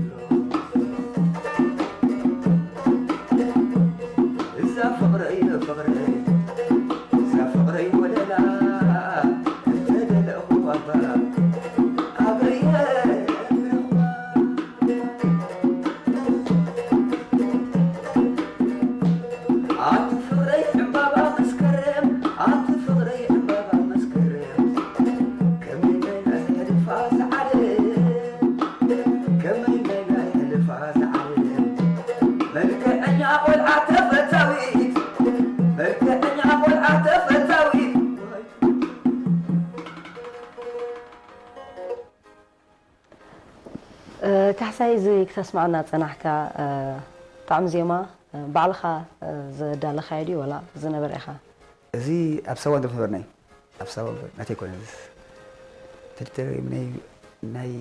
እዛ ፍቕረይ ፍቕረይ እዛ ፍቕረይ ወለላ እንተደለእኹ ዋባ ኣበየ ክረኽባ ኣንቲ ፍቕረይ ዕምባባ መስከረም ኣንቲ ፍቕረይ ዕምባባ መስከረም ከመይ ናይ ናይ ሕልፋ ዝዓለም ከመይ ናይ ናይ ሕልፋ ዝዓለም መልክዐኛ ቆልዓ ተፈታዊት መልክዐኛ ቆልዓ ተፈታዊት ካሕሳይ እዚ ክተስምዓና ጸናሕካ ጣዕሚ ዜማ ባዕልኻ ዘዳለኻዮ ድዩ ወላ ዝነበረ ኢኻ? እዚ ኣብ ሳዋ ንድረፍ ነበርና እዩ። ኣብ ሳዋ ነበር ናተይ ኮነ ተድተረ ናይ ናይ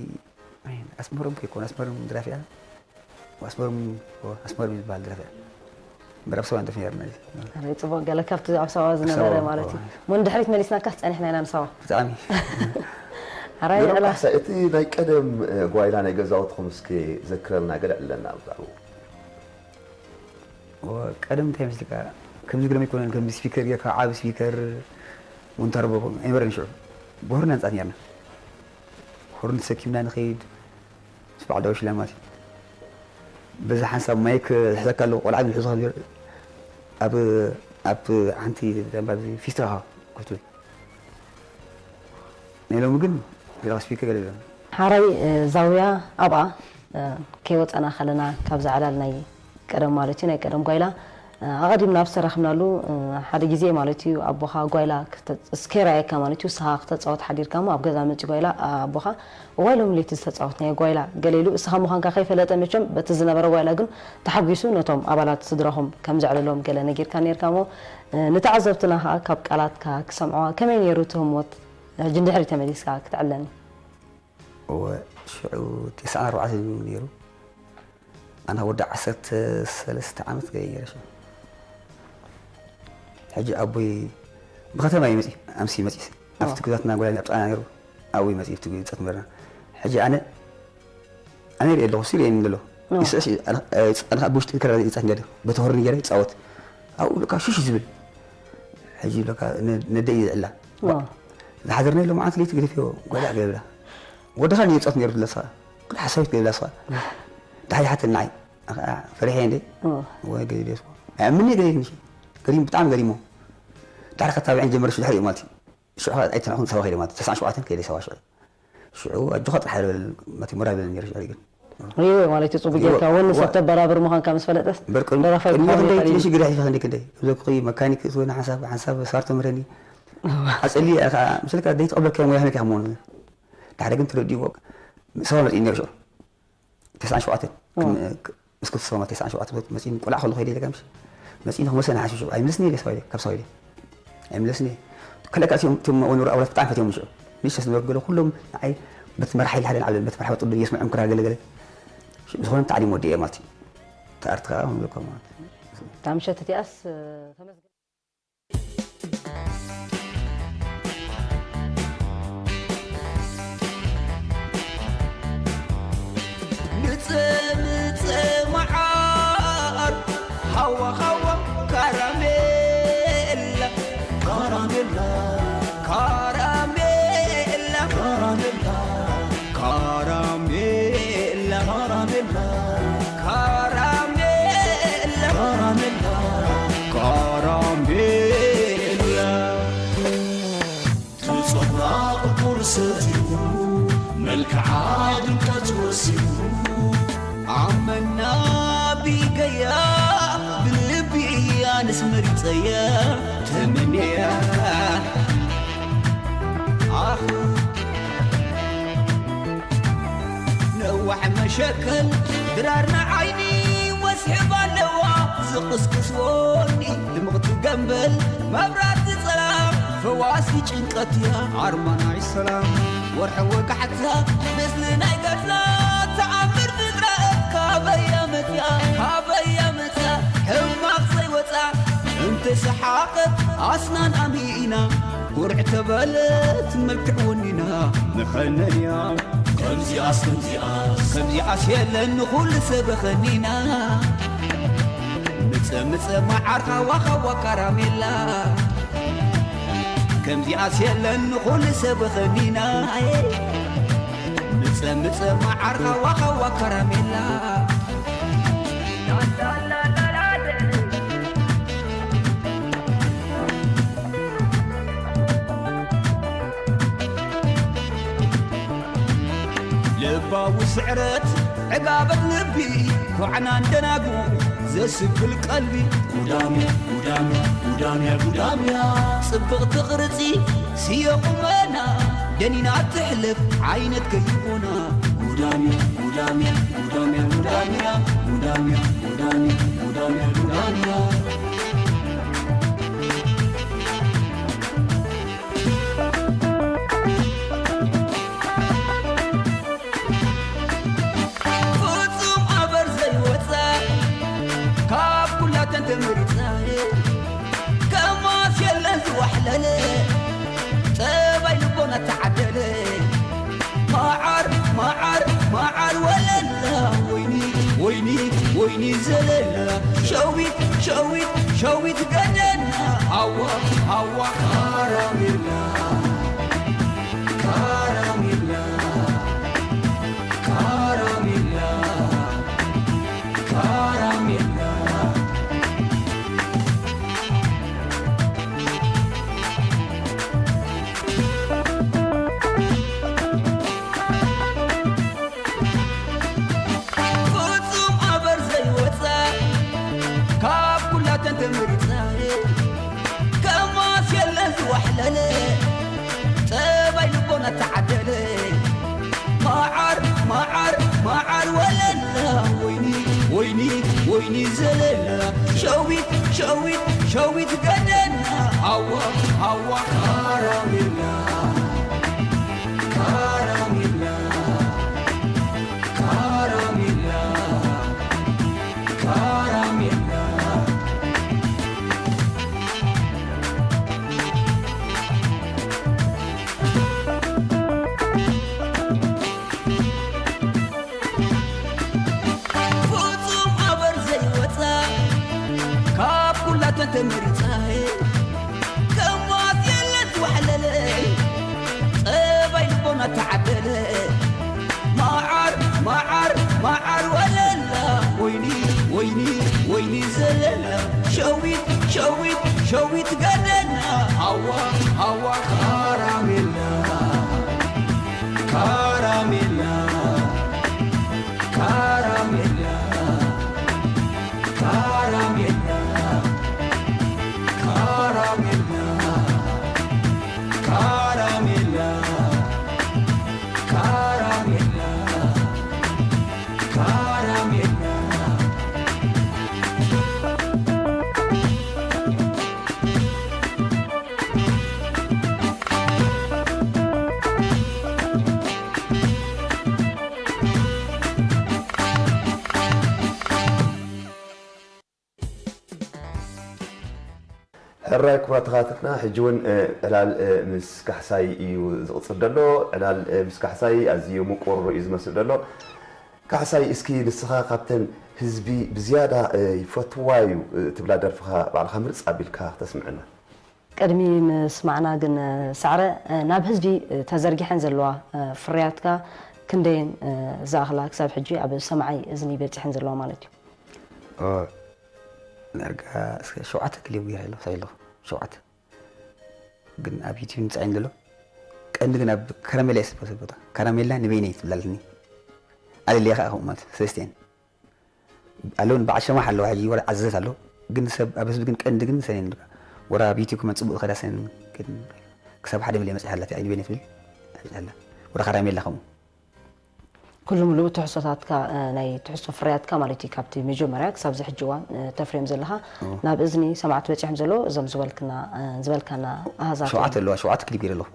ኣስመሮም ከይኮነ ኣስመሮም ድራፊያ ኣስመሮም ኣስመሮም ዝበሃል ድራፊያ እምበር ኣብ ሳዋ ንድረፍ ነበርና እዩ። ኣረ ጽቡቅ ገለ ካብቲ ኣብ ሳዋ ዝነበረ ማለት እዩ። እሞ ንድሕሪት መሊስናካስ ጸኒሕና ኢና ንሳዋ። ብጣዕሚ ኣራይ ዕላ ካሕሳ እቲ ናይ ቀደም ጓይላ ናይ ገዛውትኹም እስኪ ዘክረልና ገለ ኣለና ብዛዕባኡ። ቀደም እንታይ መስልካ ከምዚ ግርም ኣይኮነን ከምዚ ስፒከር ጌርካ ዓቢ ስፒከር ሞንታርቦ ኣይነበረን ሽዑ ብሆርን ኣንጻት ኔርና ሆርን ተሰኪምና ንኸይድ ምስ በዓል ዳዊት ሽላማት እዩ በዛ ሓንሳብ ማይክ ዝሕዘካ ኣለዎ ቆልዓ ዝሕዞ ኣብ ኣብ ሓንቲ ፊስታ ኮትሉ ናይ ሎሚ ግን ፊልም ስፒከር ገለ የለን። ሓራይ ዛውያ ኣብኣ ከይወፀና ከለና ካብዛ ዕላል ናይ ቀደም ማለት እዩ ናይ ቀደም ጓይላ ኣቐዲምና ኣብ ዝተራኽብናሉ ሓደ ግዜ ማለት እዩ ኣቦኻ ጓይላ እስከይረኣየካ ማለት እዩ ንስኻ ክተፃወት ሓዲርካ እሞ ኣብ ገዛ መፂኡ ጓይላ ኣቦኻ እዋይ ሎሚ ለይቲ ዝተፃወትናዮ ጓይላ ገለ ኢሉ እስኻ ምዃንካ ከይፈለጠ መቸም በቲ ዝነበረ ጓይላ ግን ተሓጒሱ ነቶም ኣባላት ስድራኹም ከም ዘዕለሎም ገለ ነጊርካ ነይርካ እሞ ንተዓዘብትና ከዓ ካብ ቃላትካ ክሰምዕዋ ከመይ ነይሩ እቲ ህሞት ሕጂ ንድሕሪት ተመሊስካ ክትዕለኒ። እወ ሽዑ ተስዓን ኣርባዕተን እዩ ነይሩ ኣነ ወዲ ዓሰርተ ሰለስተ ዓመት ገይረ ነይረ ሽዑ ሕጂ ኣቦይ ብከተማ እዩ መፂ ኣምሲ መፂ ኣብቲ ግዛትና ጎላይ ኣብ ፃና ነይሩ ኣብኡ እዩ መፂ ኣብቲ ግዛት ነበርና ሕጂ ኣነ ኣነ ሪኤ ኣለኹ ሲል የኒ ኣሎ ይስዕስ ኣነ ኣብ ውሽጢ ከራ ይፃት እንደ በተሆርን ገይረ ይፃወት ኣብኡ ብቃ ሽሽ ዝብል ሕጂ ብለካ ነደይ ይዝዕላ ዝሓደርና የሎ መዓልቲ ለይቲ ገደፍዮ ጓዳ ገለብላ ወድኻ ንየፃት ነይሩ ትለሳ ኩሉ ሓሳዊት ገለብላ ስኻ ዳሓይ ሓተን ንዓይ ኣኸዓ ፈሪሐ እንደ ወይ ገሊለ ስኻ ኣምኒ ገሊል ምሽ ገሪም ብጣዕሚ ገሪሞ ዳሕሪ ከታብዐን ጀመረ ሽድሕሪ ማለት እዩ ሽዑ ኣይተናኹን ሰባ ከይደ ማለት ተስዓን ሸውዓተን ከይደ ሰባ ሽዑ ሽዑ ኣጆኻ ጥራሕ ኣይበለን መቲ ሞራል ይበለኒ ነይሩ ሽዑ ግን እወ ማለት እዩ ፅቡቅ ጌርካ ወኒ ሰብ ተበራብር ምዃንካ ምስ ፈለጠስ እምበር ቅድሚ ደራፋይ ቅድሚ ክኸውን ክንደይ ይኽእል እዩ። ትንሽ ግዳ ሒፈ ክንደይ ክንደይ እብዘ ኩኺ መካኒክ ስወና ሓንሳብ ሓንሳብ ሳር ተምህረኒ ኣፀሊ እያ ከዓ ምስልካ ደይ ተቐበልካዮ ሞያ ከመይ ከመሆኑ ዳሕረ ግን ተረዲእዎ ሰባ መፂኡ ነይሩ ሽዑ ተስዓን ሸውዓተን ምስ ክልተ ሰባ ተስዓን ሸውዓተን መፂኒ ቆልዓ ከለኹ ከይደ ኢለካ ምሽ መፂኒ ክመሰ ንሓሽ ሽዑ ኣይምለስኒ ኢለ ሰባ ኢለ ካብ ሰባ ኢለ ኣይምለስኒ ከለካ እቲኦም እቶም ወንበሩ ኣባላት ብጣዕሚ ፈትዮም ሽዑ ንሽ ዝነበሩ ገለ ኩሎም ንዓይ በቲ መርሓ ኢለ ሓደ ንዓብለን በቲ መርሓ በጥሉ የስምዖም ክራ ገለ ገለ ዝኾነ ተዓሊም ወዲኤ ማለት እዩ ተኣርቲ ከዓ ንብለካ ማለት እዩ እታ ምሸት እቲኣስ ተመስገን ንጽምጽ መዓር ሃዋ ሃዋ ካራሜላ ካራሜላ ቁርሰት ይኹ መልክዓ ድምቀት ወሲኹ ኣመና ቢገያ ብልቢ ኣነስ መሪጸያ ተመንያ ኣኽ ነዋሕ መሸከል ድራር ንዓይኒ ወስሕብ ኣለዋ ዝቕስቅስ ወኒ ድምቕቲ ገንበል መብራት ዝጸላም ፈዋሲ ጭንቀት እያ ኣርማ ናይ ሰላም ወርሒ ወጋሕታ ምስሊ ናይ ገዛ ተኣምር ፍጥረት ካበያ መጽያ ካበያ መጽያ ሕማቕ ዘይወጻ እንተሰሓቐት ኣስናን ኣሚኢና ጉርዕ ተበለት መልክዕ ወኒና ንኸነያ ከምዚኣስ ከምዚኣስ ከምዚኣስ የለን ንኹሉ ሰብ ኸኒና ምጸ ምጸ መዓር ሃዋ ሃዋ ካራሜላ ከምዚኣስ የለን ንኹሉ ሰብ ኸኒና ምጸ ምጸ መዓር ሃዋ ሃዋ ካራሜላ ልባዊ ስዕረት ዕጋበት ልቢ ኮዕናን ደናጉ ዘስብል ቀልቢ ጉዳምያ ጉዳምያ ጉዳምያ ጉዳምያ ጽብቕቲ ቅርጺ ስየ ቁመና ደኒና ትሕልፍ ዓይነት ከይኾና ጉዳምያ ጉዳምያ ጉዳምያ ጉዳምያ ጉዳምያ ጉዳምያ ጉዳምያ ጉዳምያ ፍጹም ኣበር ዘይወጸ ካብ ኩላተን ተመሪጸ ከማስ የለን ዝዋሕለለ ጠባይ ልቦና ተዓደለ መዓር መዓር መዓር ወለላ ወይኒ ወይኒ ወይኒ ዘለላ ሸዊት ሸዊት ሸዊት ገደና ሃዋ ሃዋ ካራሜላ ካራሜላ ካራሜላ ካራሜላ ፍጹም ኣበር ዘይወጸ ካብ ኩላተን ተመሪጸ ከማስ የለን ዝዋሕለለ ጠባይ ልቦና ተዓደለ መዓር መዓር መዓር ወለላ ወይኒ ወይኒ ወይኒ ዘለላ ሸዊት ሸዊት ሸዊት ገደና ሃዋ ሃዋ ካራሜላ ካራሜላ ካራሜላ ካራሜላ ፍጹም ኣበር ዘይወጻ ካብ ኩላተን ተመሪጻ ከማስ የለን ዝዋሕለለ ጸባይ ልቦና ተዓደለ መዓር መዓር መዓር ወለላ ወይኒ ወይኒ ወይኒ ዘለላ ሸዊት ሸዊት ሸዊት ገደና ሃዋ ሃዋ ካራሜላ ካራሜላ ካራሜላ ካራሜላ ካራሜላ ካራሜላ ካራሜላ ካራሜላ ሕራይ ክቡራት ተኸታተልትና፣ ሕጂ እውን ዕላል ምስ ካሕሳይ እዩ ዝቕጽል ዘሎ። ዕላል ምስ ካሕሳይ ኣዝዩ ምቁር እዩ ዝመስል ዘሎ። ካሕሳይ፣ እስኪ ንስኻ ካብተን ህዝቢ ብዝያዳ ይፈትዋ እዩ ትብላ ደርፍኻ ባዕልኻ ምርጽ ኣቢልካ ክተስምዐና። ቅድሚ ምስማዕና ግን ሳዕረ፣ ናብ ህዝቢ ተዘርጊሐን ዘለዋ ፍርያትካ ክንደየን ዝኣኽላ ክሳብ ሕጂ ኣብ ሰማዓይ እዝኒ በጺሐን ዘለዋ ማለት እዩ? ዳርጋ እስከ ሸውዓተ ክሊፕ ገይረ ኣለኹ፣ ሳይ ኣለኹ ሸውዓተ። ግን ኣብ ዩቲብ ንጻይን ዘሎ ቀንዲ ግን ኣብ ከረሜላ እየ ዝሰብሰብ። ቦታ ከረሜላ ንበይነይ ትብላለኒ። ኣለልየ ከዓ ከምኡ ማለት ሰለስቲኤን ኣለውን። በዓል ሸማሕ ኣለዋ ሕጂ ወላ ዓዘዘት ኣሎ። ግን ሰብ ኣብ ህዝቢ ግን ቀንዲ ግን ሰኔን ወራ ኣብ ዩቲዩብ ክመን ፅቡቅ ዝኸዳ ሰኔን ግን ክሳብ ሓደ ሚልዮን መፅሓ ኣላት። ንበይነይ ትብል ኣላ። ወራ ከረሜላ ከምኡ። ኩሉ ሙሉእ ትሕዝቶታትካ፣ እ፣ ናይ ትሕዝቶ ፍርያትካ ማለት እዩ፣ ካብቲ መጀመርያ ክሳብ እዚ ሕጂ እዋን፣ እ፣ ተፍርዮም ዘለኻ፣ እዎ። ናብ እዝኒ ሰማዕቲ በጺሖም ዘለዉ እዞም ዝበልክና፣ እ፣ ዝበልካና ኣሃዛት እዮም። ሸውዓተ ኣለዋ፣ ሸውዓተ ክሊፕ ገይረ ኣለኹ።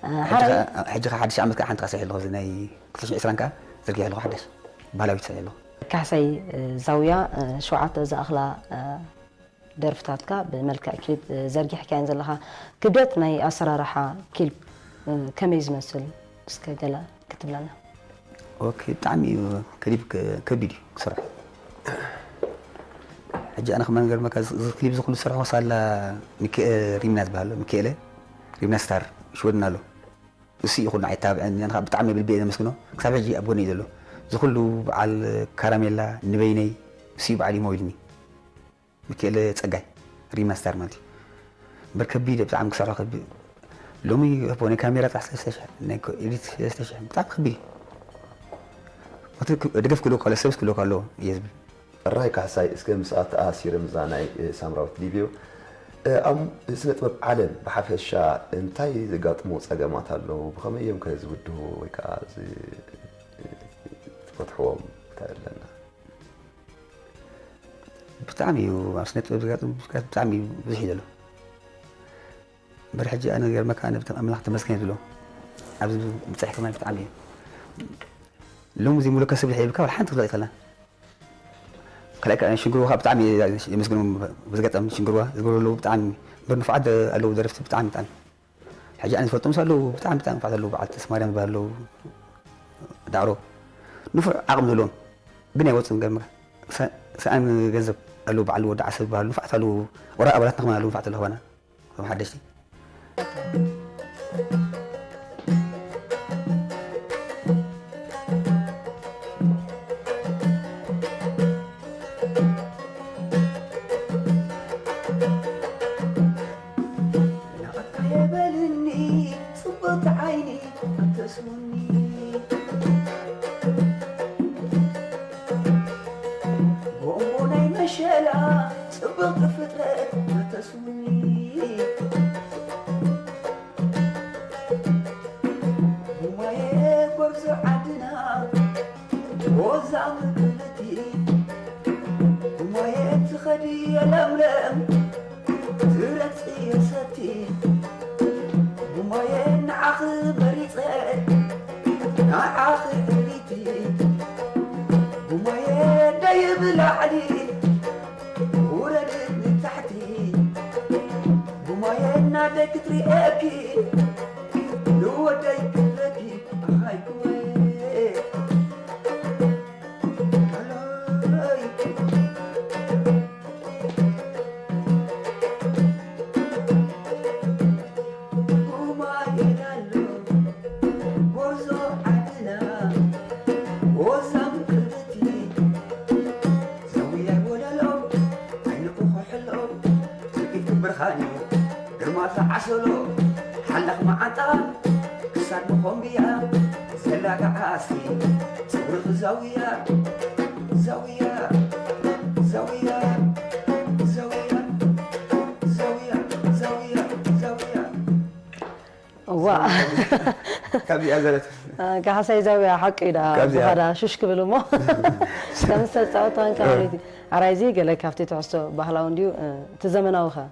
እ፣ ሕጂ ሓራይ ኸ-፣ ሕጂ ኸ ሓድሽ ዓመት ከዓ ሓንቲ ከዓ ሰሪሐ ኣለኹ፣ እዚ ናይ ክልተ ሽሕን ዕስራን ከዓ ዘርጊሐ ኣለኹ፣ ሓዳሽ ባህላዊት ሰሪሐ ኣለኹ። ካሕሳይ፣ እ፣ ዛውያ፣ እ፣ ሸውዓተ ዝኣኽላ፣ እ፣ ደርፍታትካ ብመልክዕ ክሊፕ ዘርጊሕካየን ዘለኻ፣ ክብደት ናይ ኣሰራርሓ ክሊፕ ከመይ ዝመስል እስከ ገለ ክትብለና? ኦኬ፣ ብጣዕሚ እዩ ክሊፕ ከ-፣ ከቢድ እዩ ክስራሕ። ሕጂ ኣነ ከማን ገርመካ፣ እዚ፣ እዚ ክሊፕ እዚ ኩሉ ዝሰርሖ ሳላ ሚካኤ-፣ ሪምና ዝበሃል ኣሎ፣ ሚካኤለ ሪምና ስታር ሽወደን ኣሎ። እሱ እዩ ኩሉ ዓይነት ተባብዐኒ፣ ኣነ ከዓ ብጣዕሚ ብልቢ እየ ዘመስግኖ። ክሳብ ሕጂ ኣብ ጎነይ እዩ ዘሎ። እዚ ኩሉ በዓል ካራሜላ ንበይነይ እሱ እዩ በዓል ይመው ኢሉኒ። ሚካኤል ጸጋይ ሪማስተር ማለት እዩ። እምበር ከቢድ እዩ ብጣዕሚ ክሰርሖ ከቢድ። ሎሚ እኮ ናይ ካሜራ ጥራሕ ሰለስተ ሽሕ፣ ናይ ኮ-፣ ኤዲት ሰለስተ ሽሕ፣ ብጣዕሚ ከቢድ እዩ። እቲ ክ-፣ ደገፍ ክህልወካ ኣለዎ፣ ሰብስ ክህልወካ ኣለዎ እየ ዝብል። እራይ ካሕሳይ፣ እስከ ምስኣ ተኣሳሲረ ምስዛ ናይ፣ እ፣ ሳምራዊት ሊብዮ፣ እ፣ ኣብ ስነ ጥበብ ዓለም ብሓፈሻ እንታይ ዘጋጥሙ ጸገማት ኣለዉ? ብኸመይ እዮም ከ ዝብድሁ ወይ ከኣ ዝ-፣ ትፈትሕዎም? እንታይ ኣለና? ብጣዕሚ እዩ ኣብ ስነ ጥበብ ዘጋጥም ብስራት ብጣዕሚ እዩ ብዙሕ እዩ ዘሎ። እምበር ሕጂ ኣነ ገርመካ ኣነ ብጣዕሚ ኣምላኽ ተመስገን ዝብሎ ኣብዚ ምብጻሕ ከማን ብጣዕሚ እዩ። ሎሚ እዚ ሙሉ ከስብ ድሕሪ ይብልካ ወላ ሓንቲ ክፍለጥ ይኽእላ። ካልኣይ ከዓ ሽንግርዋ ከዓ ብጣዕሚ የመስግኖም ብዝገጠም ሽንግርዋ ዝገብሩ ኣለዉ ብጣዕሚ እምበር ንፉዓት ኣለዉ ደረፍቲ ብጣዕሚ ብጣዕሚ። ሕጂ ኣነ ዝፈልጦም ኣለዉ ብጣዕሚ ብጣዕሚ ንፉዓት ኣለዉ በዓል ተስማርያም ዝበሃል ኣለዉ ዳዕሮ ንፉዕ ዓቕሚ ዘለዎም ግን ኣይወፅን ገርመካ ሰኣን ገንዘብ ኣለዉ በዓል ወዲ ዓሰብ ዝበሃሉ ንፉዓት ኣለዉ ወራ ኣባላትና ከማን ኣለዉ ንፉዓት ኣለዉ ባና እቶም ሓደሽቲ። ናቕታ የበልኒ ጽብቕቲ ዓይኒ ኣተስውኒ ጎንቦ ናይ መሸላ ጽብቕቲ ፍጥረት ኣተስውኒ። ብማየ ጎርዞ ዓድና ጎዛም ክልቲ ብማየ ትኸዲ የለምለም ትረግፂ የሰቲ ብማየ ንዓኺ መሪፀ ንዓኺ ዕሊቲ ብማየ ደይብ ላዕሊ ውረድ ንታሕቲ ብማየ እናደይ ክትሪኤኪ ንወደይ ክብለኪ ኣኻይኩወ ኣሎይ ጉማየዳሎ ጎርዞ ዓድና ወዛም ቅድቲ ዘውያይ ወለሎ ዓይንኹ ክሕሎ ትርኢት ክብርኻን እዩ ግርማ ዝዓሰሎ ሓላኽ መዓንጣ ክሳድ መኾምብያ ዘላጋዓሲ ጸጉርኺ ዘውያ ዘውያ ዘውያ ዘውያ ዘውያ ዘውያ ዘውያ ዘውያ እዋ ካብዚኣ ዘለት ካሕሳይ ዛውያ ሓቂ ዳ ካብዚኣ- ብኻዳ ሹሽ ክብል እሞ ከም ዝተፃወትካን ከማለት እዩ ኣራይዚ ገለ ካብቲ ትሕዝቶ ባህላዊ እንድዩ እቲ ዘመናዊ ኸ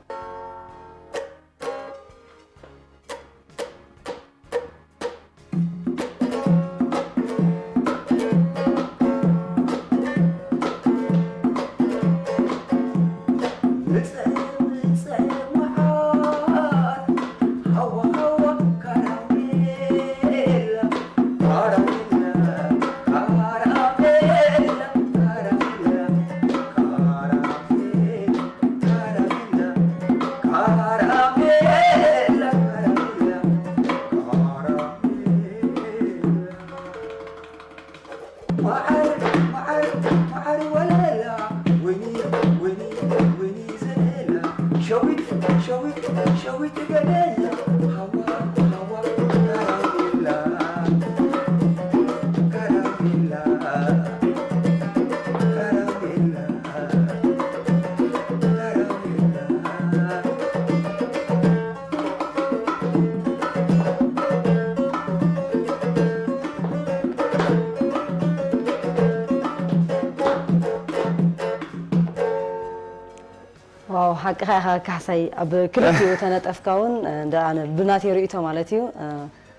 ሓቅኻ ኢኻ ካሕሳይ፣ ኣብ ክልቲኡ ተነጠፍካ እውን፣ እ፣ እንደ ኣነ ብናተይ ርእይቶ ማለት እዩ፣ እ፣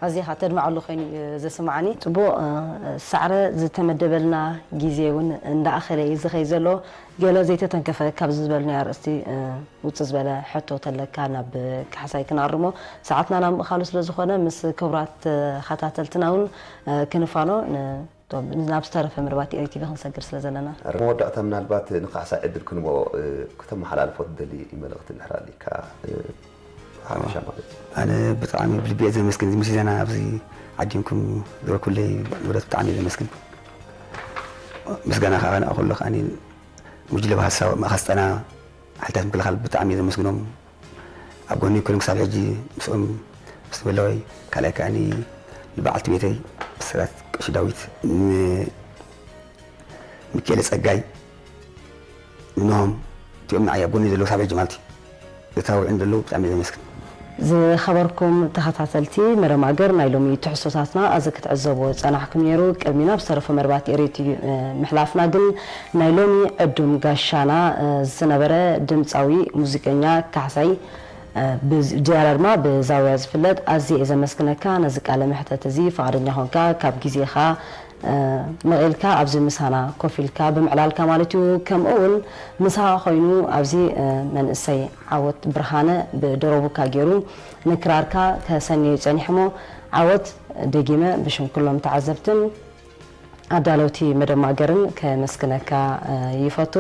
ኣዚኻ ተድምዓሉ ኮይኑ እዩ ዘስምዓኒ። ጽቡቕ፣ እ፣ ሳዕረ ዝተመደበልና ግዜ እውን እንዳኣኸለ እዩ ዝኸይ ዘሎ። ገለ ዘይተተንከፈ ካብዚ ዝበልናዮ ኣርእስቲ፣ እ፣ ውጽእ ዝበለ ሕቶ ተለካ ናብ ካሕሳይ ክነኣርሞ፣ ሰዓትና ናብ ምእኻሉ ስለ ዝኾነ፣ ምስ ክቡራት ተኸታተልትና እውን፣ እ፣ ክንፋኖ ን-፣ ናብ ዝተረፈ መርባት ኤሪ ቲቪ ክንሰግር ስለ ዘለና። ኣብ መወዳእታ ምናልባት ንካሕሳይ ዕድል ክንቦ፣ እ፣ ከተመሓላልፎ ትደሊ መልእኽቲ እንድሕር ኣሊካ፣ እ፣ ሓበሻ ማለት እዩ። ኣነ ብጣዕሚ ብልቢ እየ ዘመስግን፣ እዚ ምስ ዜና ኣብዚ ዓዲምኩም ዝበልኩለይ ውረድ ብጣዕሚ እየ ዘመስግን። ምስጋና ከዓ ንኣኹሉ ከዓኒ፣ ጉጅለ ብሃሳብ ማእኸል ስልጠና ሓይልታት ምክልኻል ብጣዕሚ እየ ዘመስግኖም። ኣብ ጎኒ ኮይኖም ክሳብ ሕጂ ምስኦም ምስ በለወይ፣ ካልኣይ ከዓኒ ንበዓልቲ ቤተይ ብስራት ቀሺ ዳዊት፣ ን-፣ ሚካኤል ጸጋይ፣ ንኖሆም እቲኦም ንዓይ ኣብ ጎኒ ዘለዉ ክሳብ ሕጂ ማለት እዩ። ዘተባብዑኒ ዘለዉ ብጣዕሚ እየ ዘመስግን። ዝኸበርኩም ተኸታተልቲ መደብ ማእገር፣ ናይ ሎሚ ትሕዝቶታትና ኣዚ ክትዕዘብዎ ዝጸናሕኩም ነይሩ። ቅድሚ ናብ ዝተረፈ መርባት ኤሪ ቲቪ፣ እ፣ ምሕላፍና ግን፣ ናይ ሎሚ ዕዱም ጋሻና፣ እ፣ ዝነበረ ድምጻዊ ሙዚቀኛ ካሕሳይ፣ እ፣ ብዝ-፣ ዝያዳ ድማ ብዛውያ ዝፍለጥ ኣዝየ እየ ዘመስግነካ። ነዚ ቃለ መሕተት እዚ ፍቓደኛ ኾንካ ካብ ግዜኻ እ፣ መቒልካ ኣብዚ ምሳና ኮፍ ኢልካ ብምዕላልካ ማለት እዩ። ከምኡ እውን ምሳኻ ኮይኑ ኣብዚ፣ እ፣ መንእሰይ ዓወት ብርሃነ ብደረቡካ ገይሩ ንክራርካ ከሰንዮ እዩ ጸኒሑ እሞ፣ ዓወት ደጊመ ብሽም ኩሎም ተዓዘብትን ኣዳለውቲ መደብ ማእገርን ከመስግነካ፣ እ፣ ይፈቱ።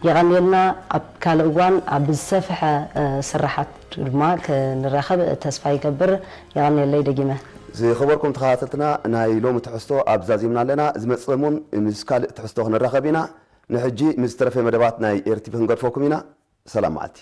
የቐንየልና። ኣብ ካልእ እዋን ኣብ ዝሰፍሐ፣ እ፣ ስራሓት ድማ ክንራኸብ ተስፋ ይገብር። የቐንየለይ ደጊመ። ዝኸበርኩም ተኸታተልትና፣ ናይ ሎሚ ትሕዝቶ ኣብ ዛዚምና ኣለና። ዝመጽእ ሰሙን ምስ ካልእ ትሕዝቶ ክንራኸብ ኢና። ንሕጂ ምስ ዝተረፈ መደባት ናይ ኤሪ ቲቪ ክንገድፈኩም ኢና። ሰላም መዓልቲ።